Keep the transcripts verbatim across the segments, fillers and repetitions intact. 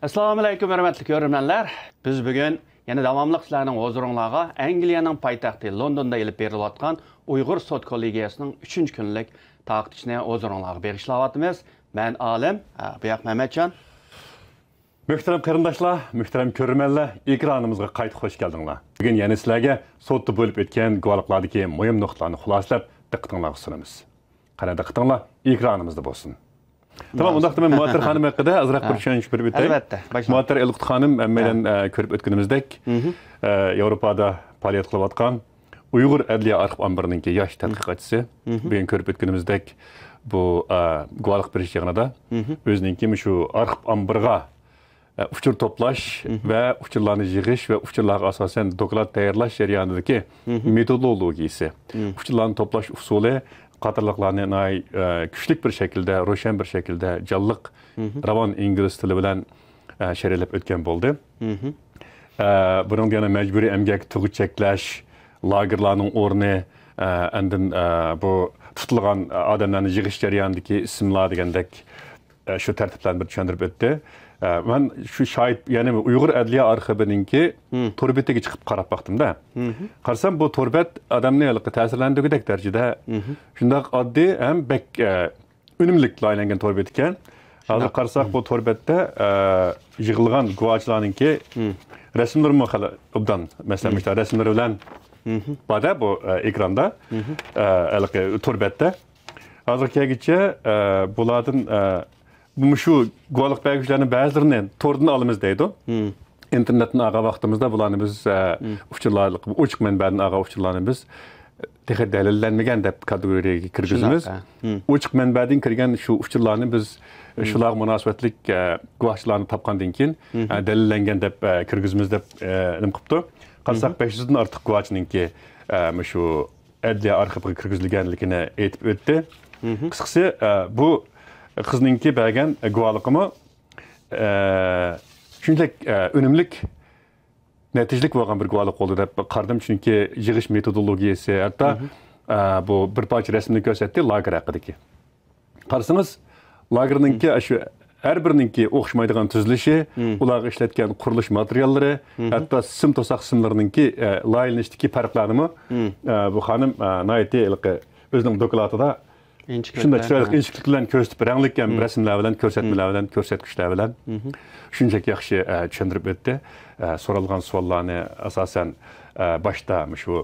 ئەسسالامۇئەلەيكۇم، ھۆرمەتلىك كۆرۈرمەنلەر. بىز بۈگۈن يەنە داۋاملىق سىلەرنىڭ ھۇزۇرۇڭلارغا ئەنگلىيەنىڭ پايتەختى لوندوندا ئېلىپ بېرىلىۋاتقان ئۇيغۇر سوت كوللېگىيەسىنىڭ ئۈچىنچى كۈنلۈك تارقىتىشىنى ھۇزۇرۇڭلارغا بېغىشلاۋاتىمىز. مەن ئالىم، ئە، بۇ ياق مەمەتجان. مۆھتەرەم قېرىنداشلار، مۆھتەرەم كۆرۈرمەنلەر، ئېكرانىمىزغا قايتا خوش كەلدىڭلار. بۈگۈن يەنە سىلەرگە سوتتا بولۇپ ئۆتكەن گۇۋاھلىقلاردىكى مۇھىم نۇقتىلارنى خۇلاسىلەپ، دىققىتىڭلارغا سۇنىمىز. قانا، دىققىتىڭلار ئېكرانىمىزدا بولسۇن. تامام، ئۇنداقتا مەن مۇئەتتەر خانىم ھەققىدە ئازراق بىر چۈشەنچە بېرىپ ئۆتەي. ئەلۋەتتە، باشلاڭ. مۇئەتتەر ئېلقۇت خانىم، ھەممەيلەن، ئە، كۆرۈپ ئۆتكىنىمىزدەك، ئە، ياۋروپادا پائالىيەت قىلىۋاتقان ئۇيغۇر ئەدلىيە ئارخىپ ئامبىرىنىڭكى ياش تەتقىقاتچىسى. بۈگۈن كۆرۈپ ئۆتكىنىمىزدەك، بۇ، ئە، گۇۋاھلىق بېرىش يىغىنىدا ئۆزىنىڭكى مۇشۇ ئارخىپ ئامبىرىغا ئە، ئۇچۇر توپلاش ۋە ئۇچۇرلارنى يىغىش ۋە ئۇچۇرلارغا ئاساسەن دوكلات تەييارلاش جەريانىدىكى مېتودولوگىيىسى، ئۇچۇرلارنى توپلاش ئۇسۇلى قاتارلىقلارنى ناھايىتى، ئە، كۈچلۈك بىر شەكىلدە، روشەن بىر شەكىلدە، جانلىق، راۋان ئىنگلىز تىلى بىلەن، ئە، شەرھلەپ ئۆتكەن بولدى. ئە، بۇنىڭدا يەنە مەجبۇرىي ئەمگەك تۇغى چەكلەش، لاگېرلارنىڭ ئورنى، ئە، ئاندىن، ئە، بۇ تۇتۇلغان ئادەملەرنى يىغىش جەريانىدىكى ئىسىملار دېگەندەك، ئە، شۇ تەرتىپلەرنى بىر چۈشەندۈرۈپ ئۆتتى. ئە، مەن شۇ شاھىت، يەنى ئۇيغۇر ئەدلىيە ئارخىپىنىڭكى تور بېتىگە چىقىپ قاراپ باقتىم-دە. قارىسام، بۇ تور بەت ئادەمنى ھېلىقى تەسىرلەندۈرگۈدەك دەرىجىدە شۇنداق ئاددىي ھەم بەك، ئە، ئۈنۈملۈك لايىھەلەنگەن تور بېتىكەن. ھازىر قارىساق، بۇ تور بەتتە، ئە، يىغىلغان گۇۋاچىلارنىڭكى رەسىملىرىمۇ خېلى ئوبدان. مەسىلەن، مۇشۇنداق رەسىملىرى بىلەن بار-دە بۇ، ئە، ئېكراندا، ئە، ھېلىقى تور بەتتە. ھازىرغا كەلگۈچە، ئە، بۇلاردىن، ئە، مۇشۇ گۇۋاھلىق بەرگۈچىلەرنىڭ بەزىلىرىنى توردىن ئالىمىز دەيدۇ. ئىنتېرنېتتىن ئالغان ۋاقتىمىزدا بۇلارنى بىز، ئە، ئۇچۇرلار، ئوچۇق مەنبەدىن ئالغان ئۇچۇرلارنى بىز تېخى دەلىللەنمىگەن دەپ كاتېگورىيەگە كىرگۈزىمىز. شۇنداق، ھە. ئوچۇق مەنبەدىن كىرگەن شۇ ئۇچۇرلارنى بىز شۇلارغا مۇناسىۋەتلىك، ئە، گۇۋاھچىلارنى تاپقاندىن كېيىن، ئە، دەلىللەنگەن دەپ، ئە، كىرگۈزىمىز دەپ، ئە، نېمە قىپتۇ. قارىساق، بەش يۈزدىن ئارتۇق گۇۋاھچىنىڭكى، ئە، مۇشۇ ئەدلىيە ئارخىپىغا كىرگۈزۈلگەنلىكىنى ئېيتىپ ئۆتتى. قىسقىسى، ئە، بۇ قىزنىڭكى بەرگەن گۇۋاھلىقىمۇ، ئە، شۇنچىلىك، ئە، ئۈنۈملۈك، نەتىجىلىك بولغان بىر گۇۋاھلىق بولدى دەپ قارىدىم، چۈنكى يىغىش مېتودولوگىيىسى، ھەتتا، ئە، بۇ بىر پارچە رەسىمنى كۆرسەتتى، لاگېر ھەققىدىكى. قارىسىڭىز، لاگېرنىڭكى، شۇ ھەر بىرىنىڭكى ئوخشىمايدىغان تۈزۈلۈشى، ئۇلارغا ئىشلەتكەن قۇرۇلۇش ماتېرىياللىرى، ھەتتا سىم توساق سىملىرىنىڭكى، ئە، لايىھەلىنىشتىكى پەرقلەرنىمۇ، ئە، بۇ خانىم، ئە، ناھايىتى ھېلىقى ئۆزىنىڭ دوكلاتىدا شۇنداق چىرايلىق، ئىنچىكىلىك بىلەن كۆرسىتىپ، رەڭلىك ھەم رەسىملەر بىلەن، كۆرسەتمىلەر بىلەن، كۆرسەتكۈچلەر بىلەن شۇنچىلىك ياخشى، ئە، چۈشەندۈرۈپ ئۆتتى. ئە، سورالغان سوئاللارنى ئاساسەن، ئە، باشتا مۇشۇ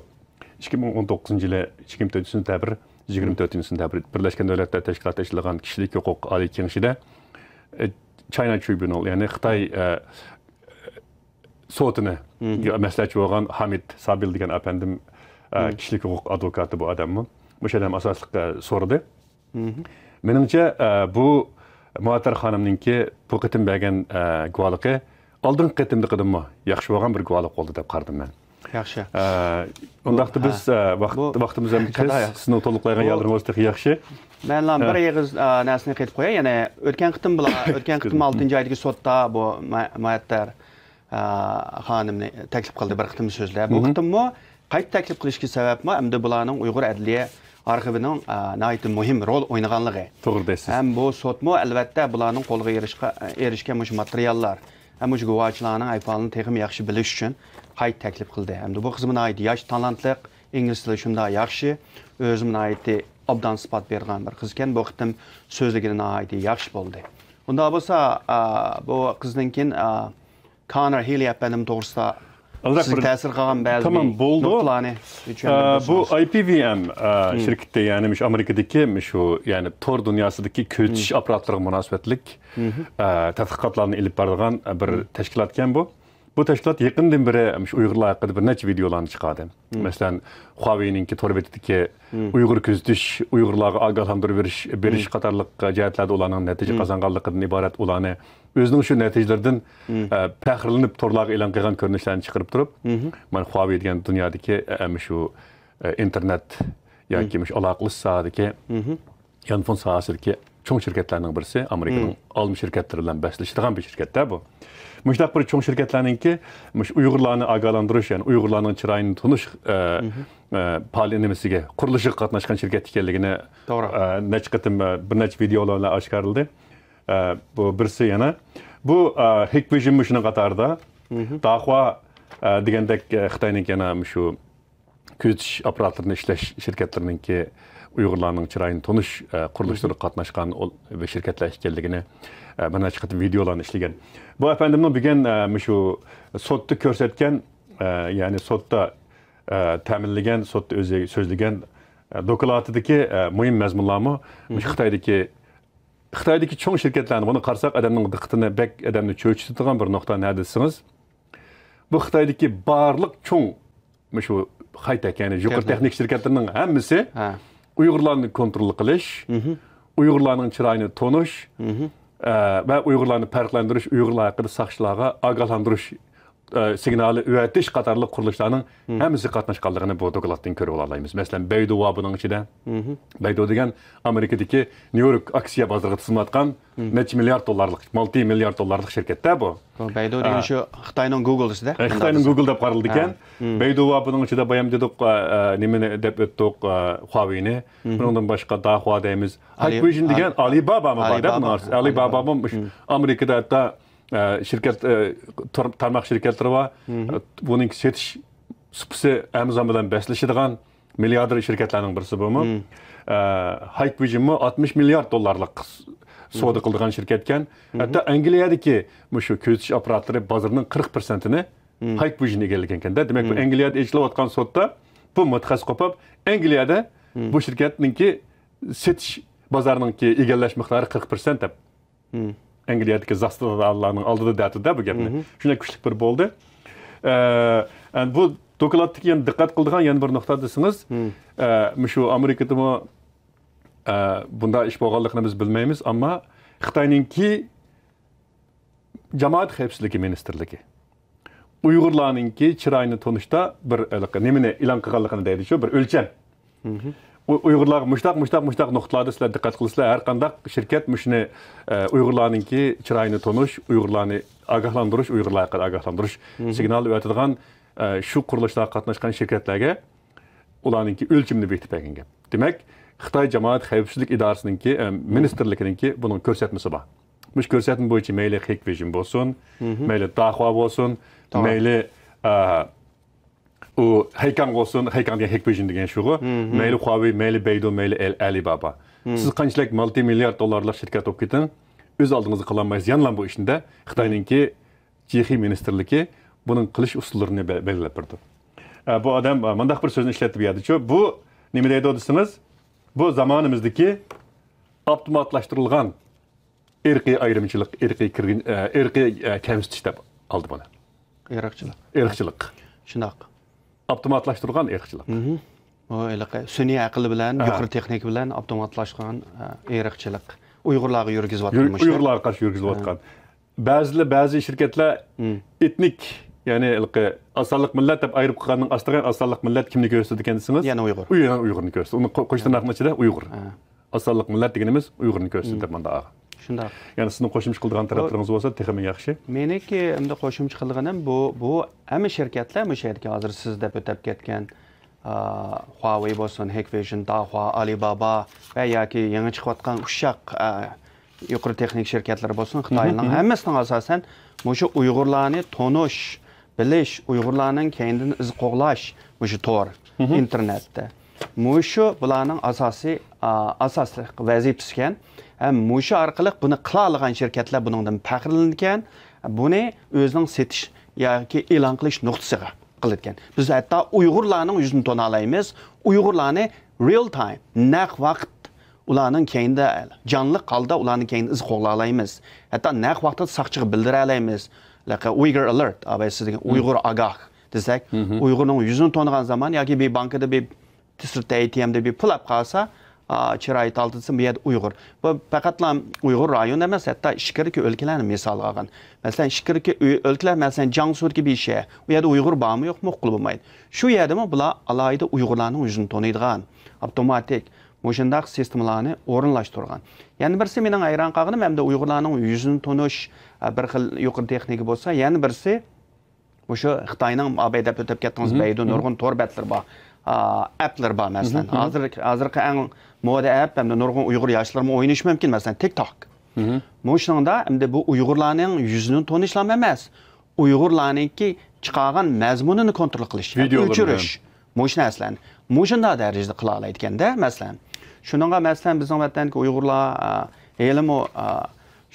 ئىككى مىڭ ئون توققۇزىنچى يىلى يىگىرمە تۆتىنچى سېنتەبىر، يىگىرمە تۆتىنچى سېنتەبىر بىرلەشكەن دۆلەتلەر تەشكىلاتى ئېچىلغان كىشىلىك ھوقۇق ئالىي كېڭىشىدە، ئە، چاينا ترىبۇنال، يەنى خىتاي، ئە، سوتىنى مەسلىھەتچى بولغان ھامىد سابىل دېگەن ئەپەندىم، ئە، كىشىلىك ھوقۇق ئادۋوكاتى بۇ ئادەممۇ. مۇشۇ ئادەم ئاساسلىق، ئە، سورىدى. مېنىڭچە، ئە، بۇ مۇئەتتەر خانىمنىڭكى بۇ قېتىم بەرگەن، ئە، گۇۋاھلىقى ئالدىنقى قېتىمدىقىدىنمۇ ياخشى بولغان بىر گۇۋاھلىق بولدى دەپ قارىدىم مەن. ياخشى. ئە، ئۇنداقتا بىز، ئە، ۋاقىت، ۋاقتىمىز ھەم تېز، سىزنىڭ تولۇقلايدىغان يەرلىرىڭىز تېخى ياخشى. مەنلا بىر ئېغىز، ئە، نەرسىنى قېتىپ قوياي. يەنى ئۆتكەن قېتىم بۇلار، ئۆتكەن قېتىم ئالتىنچى ئايدىكى سوتتا بۇ مۇ-، مۇئەتتەر، ئە، خانىمنى تەكلىپ قىلدى بىر قېتىم سۆزلەپ. بۇ قېتىممۇ قايتا تەكلىپ قىلىشكە سەۋەبمۇ ئەمدى بۇلارنىڭ ئۇيغۇر ئەدلىيە ئارخىپىنىڭ، ئە، ناھايىتى مۇھىم رول ئوينىغانلىقى. توغرا دەيسىز. ھەم بۇ سوتمۇ ئەلۋەتتە بۇلارنىڭ قولىغا ئېرىشكە-، ئېرىشكەن مۇشۇ ماتېرىياللار ھەم مۇشۇ گۇۋاھچىلارنىڭ ئەھۋالىنى تېخىمۇ ياخشى بىلىش ئۈچۈن قايتا تەكلىپ قىلدى. ھەمدە بۇ قىزمۇ ناھايىتى ياش، تالانتلىق، ئىنگلىز تىلى شۇنداق ياخشى، ئۆزىمۇ ناھايىتى ئوبدان ئىسپات بېرىدىغان بىر قىز ئىكەن. بۇ قېتىم سۆزلىگىنى ناھايىتى ياخشى بولدى. ئۇنداق بولسا، ئا، بۇ قىزدىن كېيىن، ئا، كونور ھېيلى ئەپەندىم توغرىسىدا سىزگە تەسىر قىلغان بەزى نۇقتىلارنى چۈشەندۈرۈپ بۇ ئۆتسىڭىز. ئاي پى ۋى ئېم، ئا، شىركىتى، يەنى مۇشۇ ئامېرىكىدىكى مۇشۇ، يەنى تور دۇنياسىدىكى كۆزىتىش ئاپپاراتلىرىغا مۇناسىۋەتلىك، ئا، تەتقىقاتلارنى ئېلىپ بارىدىغان، ئا، بىر تەشكىلاتكەن بۇ. بۇ تەشكىلات يېقىندىن بېرى مۇشۇ ئۇيغۇرلار ھەققىدە بىر نەچچە ۋىدېئولارنى چىقاردى. مەسىلەن، خۇاۋېينىڭكى تور بېتىدىكى ئۇيغۇر كۆزىتىش، ئۇيغۇرلارغا ئاگاھلاندۇرۇش بېرىش، بېرىش قاتارلىق جەھەتلەردە ئۇلارنىڭ نەتىجە قازانغانلىقىدىن ئىبارەت ئۇلارنى ئۆزىنىڭ شۇ نەتىجىلىرىدىن، ئە، پەخىرلىنىپ تورلارغا ئېلان قىلغان كۆرۈنۈشلەرنى چىقىرىپ تۇرۇپ، مانا خۇاۋېي دېگەن دۇنيادىكى، ئە، مۇشۇ، ئە، ئىنتېرنېت ياكى مۇشۇ ئالاقىلىشىش ساھەدىكى يانفون ساھەسىدىكى چوڭ شىركەتلەرنىڭ بىرسى، ئامېرىكىنىڭ ئالما شىركەتلىرى بىلەن بەسلىشىدىغان بىر شىركەت-دە بۇ. مۇشۇنداق بىر چوڭ شىركەتلەرنىڭكى مۇشۇ ئۇيغۇرلارنى ئاگاھلاندۇرۇش، يەنى ئۇيغۇرلارنىڭ چىرايىنى تونۇش، ئە، ئە، پائال-، نېمىسىگە، قۇرۇلۇشىغا قاتناشقان شىركەت ئىكەنلىكىنى، توغرا، ئە، نەچچە قېتىم، ئە، بىر نەچچە ۋىدېئولار بىلەن ئاشكارىلىدى. ئە، بۇ بىرسى يەنە، بۇ، ئە، ھىكۋىژن مۇشۇنىڭ قاتارىدا. داخۇا، ئە، دېگەندەك، ئە، خىتاينىڭ يەنە مۇشۇ كۆزىتىش ئاپپاراتلىرىنى ئىشلەش شىركەتلىرىنىڭكى ئۇيغۇرلارنىڭ چىرايىنى تونۇش، ئە، قۇرۇلۇشلىرىغا قاتناشقان ئول-، شىركەتلەر ئىكەنلىكىنى، ئە، بىر نەچچە قېتىم ۋىدېئولارنى ئىشلىگەن. بۇ ئەپەندىمنىڭ بۈگۈن، ئە، مۇشۇ سوتتا كۆرسەتكەن، ئە، يەنى سوتتا، ئە، تەمىنلىگەن، سوتتا ئۆزى سۆزلىگەن، ئە، دوكلاتىدىكى، ئە، مۇھىم مەزمۇنلارمۇ مۇشۇ خىتايدىكى خىتايدىكى چوڭ شىركەتلەرنى، بۇنى قارىساق، ئادەمنىڭ دىققىتىنى بەك، ئادەمنى چۆچۈتىدىغان بىر نۇقتا نەدە دېسىڭىز، بۇ خىتايدىكى بارلىق چوڭ، مۇشۇ خايتەك، يەنى يۇقىرى تېخنىك شىركەتلىرىنىڭ ھەممىسى ئۇيغۇرلارنى كونترول قىلىش، ئۇيغۇرلارنىڭ چىرايىنى تونۇش، ئە، ۋە ئۇيغۇرلارنى پەرقلەندۈرۈش، ئۇيغۇرلار ھەققىدە ساقچىلارغا ئاگاھلاندۇرۇش، ئە، سىگنالى ئەۋەتىش قاتارلىق قۇرۇلۇشلارنىڭ ھەممىسى قاتناشقانلىقىنى بۇ دوكلاتتىن كۆرۈپ ئالالايمىز. مەسىلەن، بەيدۇ بار بۇنىڭ ئىچىدە. بەيدۇ دېگەن ئامېرىكىدىكى نيۇ يورك ئاكسىيە بازىرىغا تىزىملاتقان نەچچە مىليارد دوللارلىق، مالتى مىليارد دوللارلىق شىركەتتە بۇ. بۇ بەيدۇ دېگەن شۇ خىتاينىڭ گۇگلىسىدە. ئە، خىتاينىڭ گۇگل دەپ قارىلىدىكەن. بەيدۇ بار بۇنىڭ ئىچىدە، بايام دېدۇق، ئە، ئە، نېمىنى دەپ ئۆتتۇق، ئە، خۇاۋېينى. بۇنىڭدىن باشقا داخۇا دەيمىز. ھايكۋىژن دېگەن ئالىبابامۇ بار-دە بۇنىڭ ئارىسىدا. ئالىبابامۇ ئامېرىكىدا ھەتتا ئە، شىركەت، ئە، تار-، تارماق شىركەتلىرى بار. ئە، بۇنىڭكى سېتىش سۇپىسى ئامازون بىلەن بەسلىشىدىغان مىلياردېر شىركەتلەرنىڭ بىرسى بۇمۇ. ئە، ھايكۋىژنمۇ ئاتمىش مىليارد دوللارلىق س-، سودا قىلىدىغان شىركەتكەن. ھەتتا ئەنگلىيەدىكى مۇشۇ كۆزىتىش ئاپپاراتلىرى بازىرىنىڭ قىرىق پىرسەنتىنى ھايكۋىژن ئىگىلىگەنكەن-دە. دېمەك، بۇ ئەنگلىيەدە ئېچىلىۋاتقان سوتتا بۇ مۇتەخەسسىس قوپۇپ، ئەنگلىيەدە بۇ شىركەتنىڭكى سېتىش بازارىنىڭكى ئىگىلەش مىقدارى قىرىق پىرسەنت دەپ ئەنگلىيەدىكى زاستىدارلارنىڭ ئالدىدا دەتتى-دە بۇ گەپنى. شۇنداق كۈچلۈك بىر بولدى. ئە، ئەنە بۇ دوكلاتتىكى يەنە دىققەت قىلىدىغان يەنە بىر نۇقتا دېسىڭىز، ئە، مۇشۇ ئامېرىكىدىمۇ، ئە، بۇنداق ئىش بولغانلىقىنى بىز بىلمەيمىز، ئەمما خىتاينىڭكى جامائەت خەۋپسىزلىكى مىنىستىرلىكى ئۇيغۇرلارنىڭكى چىرايىنى تونۇشتا بىر ھېلىقى نېمىنى ئېلان قىلغانلىقىنى دەيدىچۇ، بىر ئۆلچەم. ئۇ-، ئۇيغۇرلارغا مۇشتاق، مۇشتاق، مۇشتاق نۇقتىلاردا سىلەر دىققەت قىلىسىلەر، ھەر قانداق شىركەت مۇشۇنى، ئە، ئۇيغۇرلارنىڭكى چىرايىنى تونۇش، ئۇيغۇرلارنى ئاگاھلاندۇرۇش، ئۇيغۇرلار ھەققىدە ئاگاھلاندۇرۇش سىگنالى ئەۋەتىدىغان، ئە، شۇ قۇرۇلۇشلارغا قاتناشقان شىركەتلەرگە ئۇلارنىڭكى ئۆلچىمىنى بېكىتىپ بەرگەن گەپ. دېمەك، خىتاي جامائەت خەۋپسىزلىك ئىدارىسىنىڭكى، ئە، مىنىستىرلىكىنىڭكى بۇنىڭ كۆرسەتمىسى بار. مۇشۇ كۆرسەتمە بويىچە مەيلى خېيكۋىژن بولسۇن، مەيلى داخۇا بولسۇن، مەيلى، ئە، ئۇ خېيكاڭ بولسۇن، خېيكاڭ دېگەن خېيكۋىژن دېگەن شۇغۇ. مەيلى خۇاۋېي، مەيلى بەيدۇ، مەيلى ئەل-، ئەلىبابا. سىز قانچىلىك مالتى مىليارد دوللارلىق شىركەت بولۇپ كېتىڭ، ئۆز ئالدىڭىزغا قىلالمايسىز. يەنىلا بۇ ئىشنى-دە خىتاينىڭكى جىخې مىنىستىرلىكى بۇنىڭ قىلىش ئۇسۇللىرىنى بە-، بەلگىلەپ بېرىدۇ. ئە، بۇ ئادەم، ئە، مۇنداق بىر سۆزنى ئىشلەتتى بۇ يەردىچۇ. بۇ نېمە دەيدۇ دېسىڭىز، بۇ زامانىمىزدىكى ئاپتوماتلاشتۇرۇلغان ئىرقىي ئايرىمچىلىق، ئىرقىي كىرگىن-، ئە، ئىرقىي، ئە، كەمسىتىش دەپ ئالدى بۇنى. ئىرقچىلىق. ئىرقچىلىق. شۇنداق. ئاپتوماتلاشتۇرۇلغان ئىرقچىلىق. بۇ ھېلىقى سۈنئىي ئەقىل بىلەن، ھە، يۇقىرى تېخنىكا بىلەن ئاپتوماتلاشقان، ئە، ئىرقچىلىق. ئۇيغۇرلارغا يۈرگۈزۈۋاتقان يۈر-، مۇشۇ. ئۇيغۇرلارغا قارشى يۈرگۈزۈۋاتقان. ھە. بەزىلەر، بەزى شىركەتلەر ئېتنىك، يەنى ھېلىقى ئاز سانلىق مىللەت دەپ ئايرىپ قىلغاننىڭ ئاستىغا ئاز سانلىق مىللەت كىمنى كۆرسىتىدىكەن دېسىڭىز، يەنە ئۇيغۇر. ئۇ يەنە ئۇيغۇرنى كۆرسىتىدۇ. ئۇنى قو-، قوش تىرناقنىڭ ئىچىدە ئۇيغۇر. ھە. ئاز سانلىق مىللەت دېگىنىمىز ئۇيغۇرنى كۆرسىتىدۇ دەپ مانا. شۇنداق. يەنى سىزنىڭ قوشۇمچە قىلىدىغان تەرەپلىرىڭىز بولسا تېخىمۇ ياخشى. مېنىڭكى ئەمدى قوشۇمچە قىلغىنىم بۇ، بۇ ھەممە شىركەتلەر مۇشۇ يەردىكى ھازىر سىز دەپ ئۆتۈپ كەتكەن، ئا، خۇاۋېي بولسۇن، ھېكۋىژن، داخۇا، ئالىبابا ۋە ياكى يېڭى چىقىۋاتقان ئۇششاق، ئا، يۇقىرى تېخنىك شىركەتلىرى بولسۇن، خىتايلارنىڭ ھەممىسىنىڭ ئاساسەن مۇشۇ ئۇيغۇرلارنى تونۇش، بىلىش، ئۇيغۇرلارنىڭ كەينىدىن ئىز قوغلاش، مۇشۇ تور، ئىنتېرنېتتە. مۇشۇ بۇلارنىڭ ئاساسىي، ئا، ئاساسلىق ۋەزىپىسىكەن. ھەم مۇشۇ ئارقىلىق بۇنى قىلالىغان شىركەتلەر بۇنىڭدىن پەخىرلىنىدىكەن. بۇنى ئۆزىنىڭ سېتىش ياكى ئېلان قىلىش نۇقتىسىغا قىلىدىكەن. بىز ھەتتا ئۇيغۇرلارنىڭ يۈزىنى تونالايمىز. ئۇيغۇرلارنى رىيل تايم، نەق ۋاقىت ئۇلارنىڭ كەينىدە، جانلىق ھالدا ئۇلارنىڭ كەينىدە ئىز قوغلالايمىز. ھەتتا نەق ۋاقىتتا ساقچىغا بىلدۈرەلەيمىز. لەقە ئۇيغۇر ئالېرت، ئاباي سىز دېگەن ئۇيغۇر ئاگاھ دېسەك، ئۇيغۇرنىڭ يۈزىنى تونۇغان زامان ياكى بىر بانكىدا بىر تىسرىتتا ئەي تى ئەمدە بىر پۇل ئاپ قالسا، ئا، چىرايى تالتىنسا، بۇ يەردە ئۇيغۇر. بۇ پەقەتلا ئۇيغۇر رايونى ئەمەس، ھەتتا ئىچكىرىكى ئۆلكىلەرنى مىسالغا ئالغان. مەسىلەن، ئىچكىرىكى ئۆ-، ئۆلكىلەر، مەسىلەن، جياڭسۇدىكى بىر شەھەر. ئۇ يەردە ئۇيغۇر بارمۇ يوقمۇ ئۇققىلى بولمايدۇ. شۇ يەردىمۇ بۇلار ئالاھىدە ئۇيغۇرلارنىڭ يۈزىنى تونۇيدىغان، ئاپتوماتىك مۇشۇنداق سىستېمىلارنى ئورۇنلاشتۇرغان. يەنە بىرسى مېنىڭ ھەيران قالغىنىم، ئەمدى ئۇيغۇرلارنىڭ يۈزىنى تونۇش، ئە، بىر خىل يۇقىرى تېخنىكا بولسا، يەنە بىرسى مۇشۇ خىتاينىڭ ئاباي دەپ ئۆتۈپ كەتتىڭىز، بەيدۇ نۇرغۇن تور بەتلىرى بار، ئا، ئەپلىرى بار، مەسىلەن. ھازىر، ھازىرقى ئەڭ مودا ئەپ، ھەمدە نۇرغۇن ئۇيغۇر ياشلىرىمۇ ئوينىشى مۇمكىن، مەسىلەن، تىك توك. مۇشۇنىڭدا ئەمدى بۇ ئۇيغۇرلارنىڭ يۈزىنى تونۇشلام ئەمەس، ئۇيغۇرلارنىڭكى چىقارغان مەزمۇنىنى كونترول قىلىش، ئۆچۈرۈش، مۇشۇ نەرسىلەرنى، مۇشۇنداق دەرىجىدە قىلالايدىكەن-دە، مەسىلەن. شۇنىڭغا، مەسىلەن، بىزنىڭ ۋەتەندىكى ئۇيغۇرلار، ئە، ھېلىمۇ، ئە،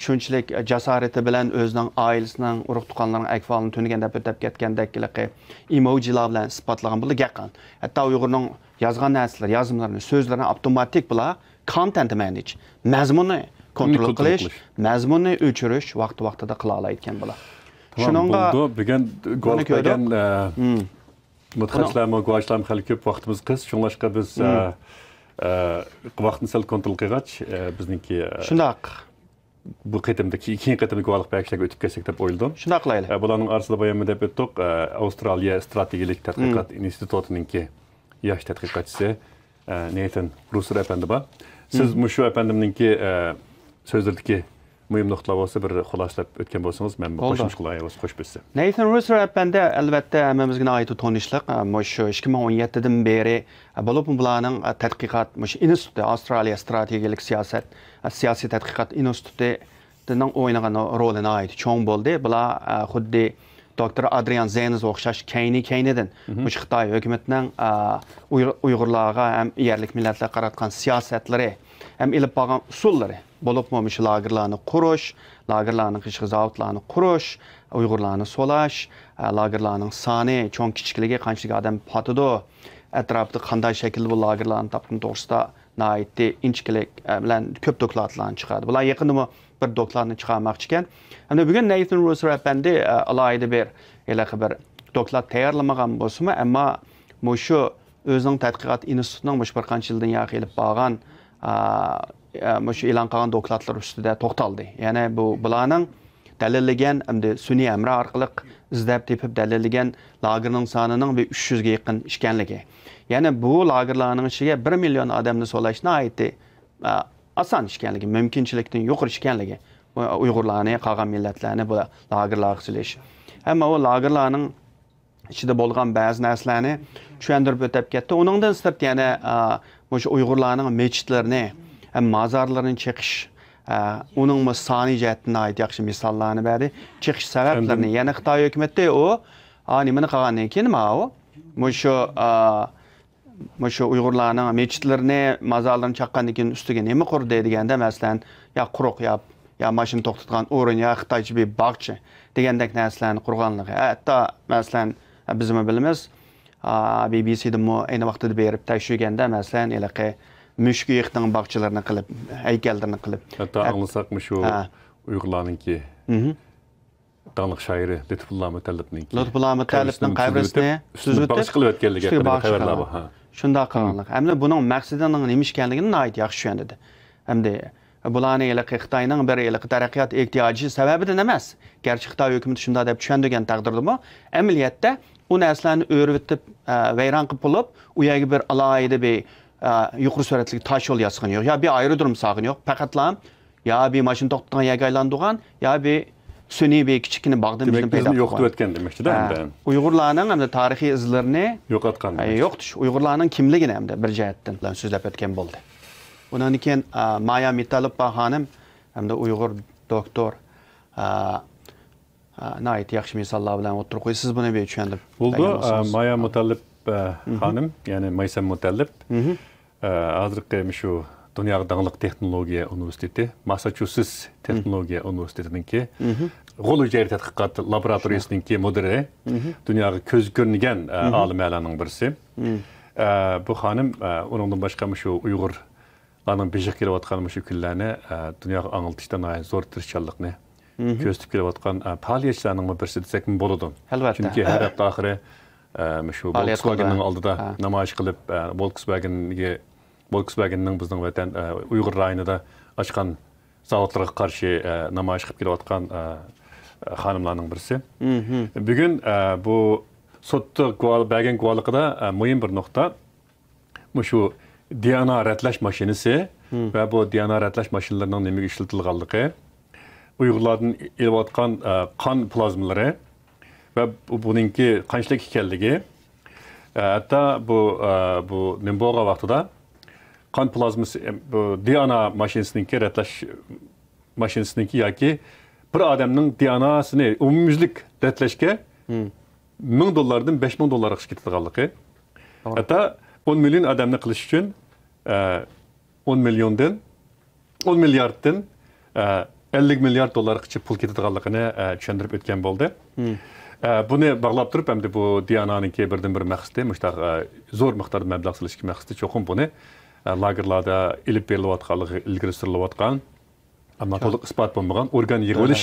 شۇنچىلىك جاسارىتى بىلەن ئۆزىنىڭ ئائىلىسىنىڭ، ئۇرۇق-تۇغقانلىرىنىڭ ئەھۋالىنى تۈنۈگۈندە بىر دەپ كەتكەندەك، ھېلىقى ئېموجىلار بىلەن ئىسپاتلىغان بولىدۇ، گەپ قىلغان. ھەتتا ئۇيغۇرنىڭ يازغان نەرسىلىرى، يازمىلىرىنى، سۆزلىرىنى ئاپتوماتىك بۇلار كونتېنت مەنېج، مەزمۇننى كونترول قىلىش، مەزمۇننى ئۆچۈرۈش ۋاقتى-ۋاقتىدا قىلالايدىكەن بۇلار. شۇنىڭغا بولدى. بۈگۈن گۇۋاھلىق بەرگەن، ئە، مۇتەخەسسىسلەرمۇ، گۇۋاھچىلارمۇ خېلى كۆپ، ۋاقتىمىز قىس. شۇڭلاشقا بىز، ئە، ئە، ۋاقىتنى سەل كونترول قىلغاچ، ئە، بىزنىڭكى، ئە، شۇنداق. بۇ قېتىمدىكى، كېيىنكى قېتىمدىكى گۇۋاھلىق بەرگۈچىلەرگە ئۆتۈپ كەتسەك دەپ ئويلىدىم. شۇنداق قىلايلى. ئە، بۇلارنىڭ ئارىسىدا بايام دەپ ئۆتتۇق، ئە، ئاۋسترالىيە ئىستراتېگىيەلىك تەتقىقات ئىنستىتۇتىنىڭكى ياش تەتقىقاتچىسى، ئە، نېيسان رۇسسېل ئەپەندى بار. سىز مۇشۇ ئەپەندىمنىڭكى، ئە، سۆزلىرىدىكى مۇھىم نۇقتىلار بولسا بىر خۇلاسىلەپ ئۆتكەن بولسىڭىز، مەن بولدى. قوشۇمچە قىلاي، بولسا قوشۇپ ئۆتسە. نېيسان رۇسسېل ئەپەندى، ئەلۋەتتە، ھەممىمىزگە ناھايىتى تونۇشلۇق. مۇشۇ ئىككى مىڭ ئون يەتتىدىن بېرى، بولۇپمۇ بۇلارنىڭ تەتقىقات، مۇشۇ ئىنستىتۇتى، ئاۋسترالىيە ئىستراتېگىيەلىك سىياسەت، سىياسىي تەتقىقات ئىنستىتۇتىنىڭ ئوينىغان رولى ناھايىتى چوڭ بولدى. بۇلار، خۇددى دوكتور ئادرىيان زېنز ئوخشاش كەينى-كەينىدىن مۇشۇ خىتاي ھۆكۈمىتىنىڭ، ئۇيغۇر-، ئۇيغۇرلارغا ھەم يەرلىك مىللەتلەرگە قاراتقان سىياسەتلىرى، ھەم ئېلىپ بارغان ئۇسۇللىرى، بولۇپمۇ مۇشۇ لاگېرلارنى قۇرۇش، لاگېرلارنىڭ ئىچىگە زاۋۇتلارنى قۇرۇش، ئۇيغۇرلارنى سولاش، ئە، لاگېرلارنىڭ سانى، چوڭ كىچىكلىكى، قانچىلىك ئادەم پاتىدۇ، ئەتراپىدا قانداق شەكىلدە بۇ لاگېرلارنى تاپقىنى توغرىسىدا ناھايىتى ئىنچىكىلىك، ئە، بىلەن كۆپ دوكلاتلارنى چىقاردى. بۇلار يېقىندىمۇ بىر دوكلاتنى چىقارماقچىكەن. ئەمدى بۈگۈن نېيسان رۇسسېل ئەپەندى، ئە، ئالاھىدە بىر ھېلىقى بىر دوكلات تەييارلىمىغان بولسىمۇ، ئەمما مۇشۇ ئۆزىنىڭ تەتقىقات ئىنستىتۇتىنىڭ مۇشۇ بىر قانچە يىلدىن ياقى ئېلىپ بارغان، ئا، ئا، مۇشۇ ئېلان قىلغان دوكلاتلىرى ئۈستىدە توختالدى. يەنى بۇ، بۇلارنىڭ دەلىللىگەن، ئەمدى سۈنئىي ھەمراھ ئارقىلىق ئىزدەپ تېپىپ دەلىللىگەن لاگېرنىڭ سانىنىڭ بىر ئۈچ يۈزگە يېقىن ئىكەنلىكى. يەنى بۇ لاگېرلارنىڭ ئىچىگە بىر مىليون ئادەمنى سولاش ناھايىتى، ئا، ئاسان ئىكەنلىكى، مۇمكىنچىلىكتىن يۇقىرى ئىكەنلىكى. بۇ ئۇيغۇرلارنى، قالغان مىللەتلەرنى بۇ لاگېرلارغا سېلىش. ئەمما ئۇ لاگېرلارنىڭ ئىچىدە بولغان بەزى نەرسىلەرنى چۈشەندۈرۈپ ئۆتۈپ كەتتى. ئۇنىڭدىن سىرت يەنە، ئا، مۇشۇ ئۇيغۇرلارنىڭ مەسچىتلىرىنى ھەم مازارلىرىنى چېقىش، ئا، ئۇنىڭمۇ سانى جەھەتتىن ناھايىتى ياخشى مىساللارنى بەردى. چېقىش سەۋەبلىرىنى، ئەمدى يەنە خىتاي ھۆكۈمىتى ئۇ، ئا، نېمىنى قىلغاندىن كېيىن ماۋۇ، مۇشۇ، ئا، مۇشۇ ئۇيغۇرلارنىڭ مەسچىتلىرىنى، مازارلىرىنى چاققاندىن كېيىن ئۈستىگە نېمە قۇردى دېگەندە، مەسىلەن، يا قۇرۇق يا، يا ماشىنا توختىتىدىغان ئورۇن، يا خىتايچە بىر باغچە دېگەندەك نەرسىلەرنى قۇرغانلىقى. ھەتتا، مەسىلەن، بىزمۇ بىلىمىز، ئا، بى بى سىدىمۇ ئەينى ۋاقتىدا بېرىپ تەكشۈرگەندە، مەسىلەن، ھېلىقى مۈشۈك ئېيىقنىڭ باغچىلىرىنى قىلىپ، ھەيكەللىرىنى قىلىپ. ھەتتا ھەت-، ئاڭلىساق، مۇشۇ ھە. ئۇيغۇرلارنىڭكى مھم. داڭلىق شائىرى لۇتپۇللا مۇتەللىپنىڭكى لۇتپۇللا مۇتەللىپنىڭ قەبرىسىنى سۈزۈۋېتىپ، سۈزۈۋېتىپ، ئۈستىگە باغچە قىلىۋەتكەنلىكى ھەققىدە خەۋەرلەر بار. ھە. شۇنداق قىلغانلىق. ئەمدى بۇنىڭ مەقسىتىنىڭ نېمە ئىكەنلىكىنى ناھايىتى ياخشى چۈشەندى. ئەمدى بۇلارنى ھېلىقى خىتاينىڭ بىر ھېلىقى تەرەققىيات ئېھتىياجى سەۋەبىدىن ئەمەس. گەرچە خىتاي ھۆكۈمىتى شۇنداق دەپ چۈشەندۈرگەن تەقدىردىمۇ، ئەمەلىيەتتە ئۇ نەرسىلەرنى ئۆرۈۋېتىپ، ئە، ۋەيران قىلىپ بولۇپ، ئۇ يەرگە بىر ئالاھىدە بىر، ئە، يۇقىرى سۈرئەتلىك تاش يول ياسىغىنى يوق. يا بىر ئايرودروم سالغىنى يوق. پەقەتلا يا بىر ماشىنا توختىتىدىغان يەرگە ئايلاندۇرغان، يا بىر سۈنئىي بىر كىچىككىنە باغدىن بىزنى پەيدا قىلغان. دېمەك، بىزنى يوقىتىۋەتكەن دېمەكچىدە ئەمدى. ھە. ئۇيغۇرلارنىڭ ئەمدى تارىخىي ئىزلىرىنى يوقاتقان، ئە، دېمەكچى. يوقىتىش، ئۇيغۇرلارنىڭ كىملىكىنى ئەمدى بىر جەھەتتىن بىلەن سۆزلەپ ئۆتكەن بولدى. ئۇنىڭدىن كېيىن، ئە، مايا مۇتەللىپوۋا خانىم ئەمدى ئۇيغۇر دوكتور، ئە، ئە، ناھايىتى ياخشى مىساللار بىلەن ئوتتۇرىغا قويۇپ، سىز بۇنى بىر چۈشەندۈرۈپ بەرگەن بولسىڭىز. بولدى. ئە، مايا مۇتەللىپ، ئە، مھم. خانىم، يەنى مايسەم مۇتەللىپ، مھم. ئە، ھازىرقى مۇشۇ دۇنياغا داڭلىق تېخنولوگىيە ئۇنىۋېرسىتېتى، ماسساچۇسېتس تېخنولوگىيە ئۇنىۋېرسىتېتىنىڭكى مھم. غول ھۈجەيرە تەتقىقات لابوراتورىيىسىنىڭكى مۇدىرى، مھم. دۇنياغا كۆزگە كۆرۈنگەن، ئە، مھم. ئالىملارنىڭ بىرسى. مھم. ئە، بۇ خانىم، ئە، ئۇنىڭدىن باشقا مۇشۇ ئۇيغۇر لارنىڭ بېشىغا كېلىۋاتقان مۇشۇ كۈنلەرنى، ئە، دۇنياغا ئاڭلىتىشتا ناھايىتى زور تىرىشچانلىقنى مھم. كۆرسىتىپ كېلىۋاتقان، ئە، پائالىيەتچىلەرنىڭمۇ بىرسى دېسەكمۇ بولىدۇ. ئەلۋەتتە. چۈنكى ھەر ھەپتە ئاخىرى، ئە، مۇشۇ پائالىيەت قىلىدۇ. ۋولكسۋاگېننىڭ ئالدىدا ھە. نامايىش قىلىپ، ئە، ۋولكسۋاگېنگە، ۋولكسۋاگېننىڭ بىزنىڭ ۋەتەن، ئە، ئۇيغۇر رايونىدا ئاچقان زاۋۇتلىرىغا قارشى، ئە، نامايىش قىلىپ كېلىۋاتقان، ئە، خانىملارنىڭ بىرسى. مھم. بۈگۈن، ئە، بۇ سوتتا گۇۋاھ-، بەرگەن گۇۋاھلىقىدا، ئە، مۇھىم بىر نۇقتا. مۇشۇ دى ئېن ئا رەتلەش ماشىنىسى مم. ۋە بۇ دى ئېن ئا رەتلەش ماشىنىلىرىنىڭ نېمىگە ئىشلىتىلغانلىقى، ئۇيغۇرلاردىن ئېلىۋاتقان، ئە، قان پلازمىلىرى ۋە بۇ، بۇنىڭكى قانچىلىك ئىكەنلىكى، ئە، ھەتتا بۇ، ئە، بۇ نېمە بولغان ۋاقتىدا قان پلازمىسى، ئە، بۇ دى ئېن ئا ماشىنىسىنىڭكى رەتلەش ماشىنىسىنىڭكى ياكى بىر ئادەمنىڭ دى ئېن ئېسىنى ئومۇميۈزلۈك رەتلەشكە مىڭ دوللاردىن بەش مىڭ دوللارغىچە كېتىدىغانلىقى. توغرا. ھەتتا ئون مىليون ئادەمنى قىلىش ئۈچۈن، ئە، ئون مىليوندىن، ئون مىلياردتىن، ئە، ئەللىك مىليارد دوللارغىچە پۇل كېتىدىغانلىقىنى، ئە، چۈشەندۈرۈپ ئۆتكەن بولدى. ئە، بۇنى باغلاپ تۇرۇپ، ئەمدى بۇ دى ئېن ئېنىڭكى بىردىنبىر مەقسىتى، مۇشۇنداق، ئە، زور مىقداردا مەبلەغ سېلىشتىكى مەقسىتى چوقۇم بۇنى، ئە، لاگېرلاردا ئېلىپ بېرىلىۋاتقانلىقى، ئىلگىرى سۈرۈلۈۋاتقان، ئەمما تولۇق ئىسپات بولمىغان ئورگان يىغىۋېلىش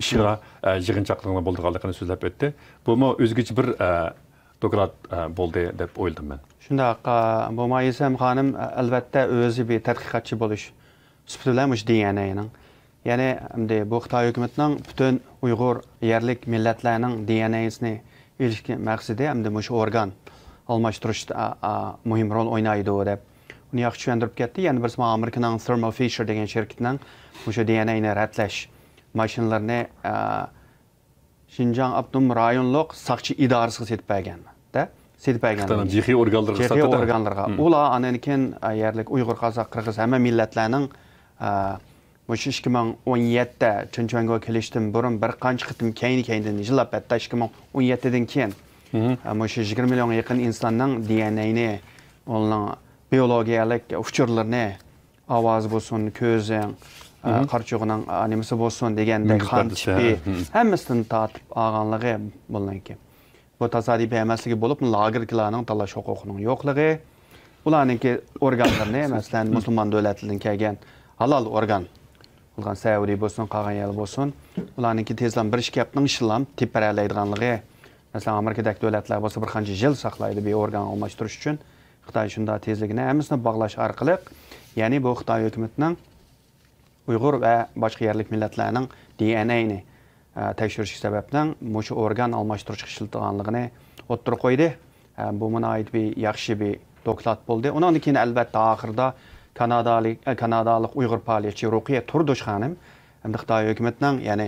ئىشىغا، ئە، يىغىنچاقلىقنىڭ بولىدىغانلىقىنى سۆزلەپ ئۆتتى. بۇمۇ ئۆزگىچە بىر، ئە، دوكلات، ئە، بولدى دەپ ئويلىدىم مەن. شۇنداق، ئە، بۇ مايسەم خانىم، ئە، ئەلۋەتتە ئۆزى بىر تەتقىقاتچى بولۇش سۈپىتى بىلەن مۇشۇ دى ئېن ئېنىڭ، يەنى ئەمدى بۇ خىتاي ھۆكۈمىتىنىڭ پۈتۈن ئۇيغۇر يەرلىك مىللەتلەرنىڭ دى ئېن ئېسىنى ئېلىشتىكى مەقسىتى ئەمدى مۇشۇ ئورگان ئالماشتۇرۇشتا، ئا، ئا، مۇھىم رول ئوينايدۇ دەپ ئۇنى ياخشى چۈشەندۈرۈپ كەتتى. يەنە بىرسى ماڭا ئامېرىكىنىڭ Thermo Fisher دېگەن شىركىتىنىڭ مۇشۇ دى ئېن ئېنى رەتلەش ماشىنىلىرىنى، ئا، شىنجاڭ ئاپتونوم رايونلۇق ساقچى ئىدارىسىغا سېتىپ بەرگەن، دە، سېتىپ بەرگەن. خىتاينىڭ جىخې ئورگانلىرىغا جىخې ساتتى-دە. ئورگانلىرىغا. ئۇلار ئاندىن كېيىن، ئە، يەرلىك ئۇيغۇر، قازاق، قىرغىز ھەممە مىللەتلەرنىڭ، ئە، مۇشۇ ئىككى مىڭ ئون يەتتە چۇنچۈەنگو كېلىشتىن بۇرۇن بىر قانچە قېتىم كەينى-كەينىدىن يىللاپ، ھەتتا ئىككى مىڭ ئون يەتتىدىن كېيىن، ئە، مۇشۇ يىگىرمە مىليونغا يېقىن ئىنساننىڭ دى ئېن ئېنى، ئۇنىڭ بىيولوگىيەلىك ئۇچۇرلىرىنى، ئاۋازى بولسۇن، كۆزىنىڭ، ئە، قارىچۇغىنىڭ، ئە، نېمىسى بولسۇن دېگەندەك، قان تىپى، ھەممىسىدىن تارتىپ ئالغانلىقى بۇنىڭكى. بۇ تاسادىپىي ئەمەسلىكى بولۇپمۇ، لاگېركىلارنىڭ تاللاش ھوقۇقىنىڭ يوقلۇقى، ئۇلارنىڭكى ئورگانلىرىنى، مەسىلەن، مۇسۇلمان دۆلەتلىرىدىن كەلگەن ھالال ئورگان بولغان سەئۇدى بولسۇن، قالغان يەر بولسۇن، ئۇلارنىڭكى تېزلا بىر ئىككى ھەپتىنىڭ ئىچىدىلا تېپىپ بېرەلەيدىغانلىقى، مەسىلەن، ئامېرىكىدەك دۆلەتلەر بولسا بىر قانچە يىل ساقلايدۇ بىر ئورگان ئالماشتۇرۇش ئۈچۈن. خىتاي شۇنداق تېزلىكىنى ھەممىسىنى باغلاش ئارقىلىق، يەنى بۇ خىتاي ھۆكۈمىتىنىڭ ئۇيغۇر ۋە باشقا يەرلىك مىللەتلەرنىڭ دى ئېن ئېنى، ئە، تەكشۈرۈشى سەۋەبلىك مۇشۇ ئورگان ئالماشتۇرۇشقا ئىشلىتىدىغانلىقىنى ئوتتۇرىغا قويدى. ئە، بۇ ناھايىتى بىر ياخشى بىر دوكلات بولدى. ئۇنىڭدىن كېيىن، ئەلۋەتتە، ئاخىرىدا كانادالىق، ئە، كانادالىق ئۇيغۇر پائالىيەتچى رۇقىيە تۇردۇش خانىم ھەمدە خىتاي ھۆكۈمىتىنىڭ، يەنى،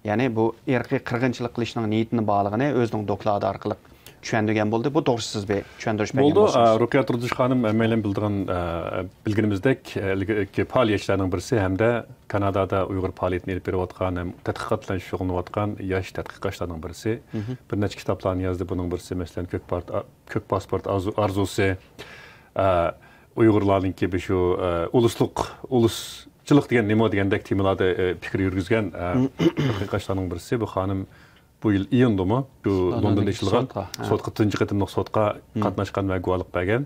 يەنى بۇ ئىرقىي قىرغىنچىلىق قىلىشنىڭ نىيىتىنىڭ بارلىقىنى ئۆزىنىڭ دوكلاتى ئارقىلىق چۈشەندۈرگەن بولدى. بۇ توغرىسىدا سىز بىر چۈشەندۈرۈش بەرگەن بولىدۇ. بولسىڭىز. ئا، رۇقىيە تۇردۇش خانىم، ھەممەيلەن بىلىدىغان، ئا، بىلگىنىمىزدەك، ئىلگىرىكى پائالىيەتچىلەرنىڭ بىرسى ھەمدە كانادادا ئۇيغۇر پائالىيىتىنى ئېلىپ بېرىۋاتقان، ھەم تەتقىقات بىلەن شۇغۇللىنىۋاتقان ياش تەتقىقاتچىلارنىڭ بىرسى. بىر نەچچە كىتابلارنى يازدى. بۇنىڭ بىرسى، مەسىلەن، كۆك پارت-، كۆك پاسپورت ئارزۇ-، ئارزۇسى، ئا، ئۇيغۇرلارنىڭكى بۇ شۇ، ئا، ئۇلۇسلۇق، ئۇلۇسچىلىق دېگەن نېمە دېگەندەك تېمىلاردا، ئا، پىكىر يۈرگۈزگەن، ئا، تەتقىقاتچىلارنىڭ بىرسى. بۇ خانىم بۇ يىل ئىيۇندىمۇ شۇ لوندوندا لوندوندىكى ئېچىلغان سوتقا، ھە. سوتقا، تۇنجى قېتىملىق سوتقا مم. قاتناشقان ۋە گۇۋاھلىق بەرگەن.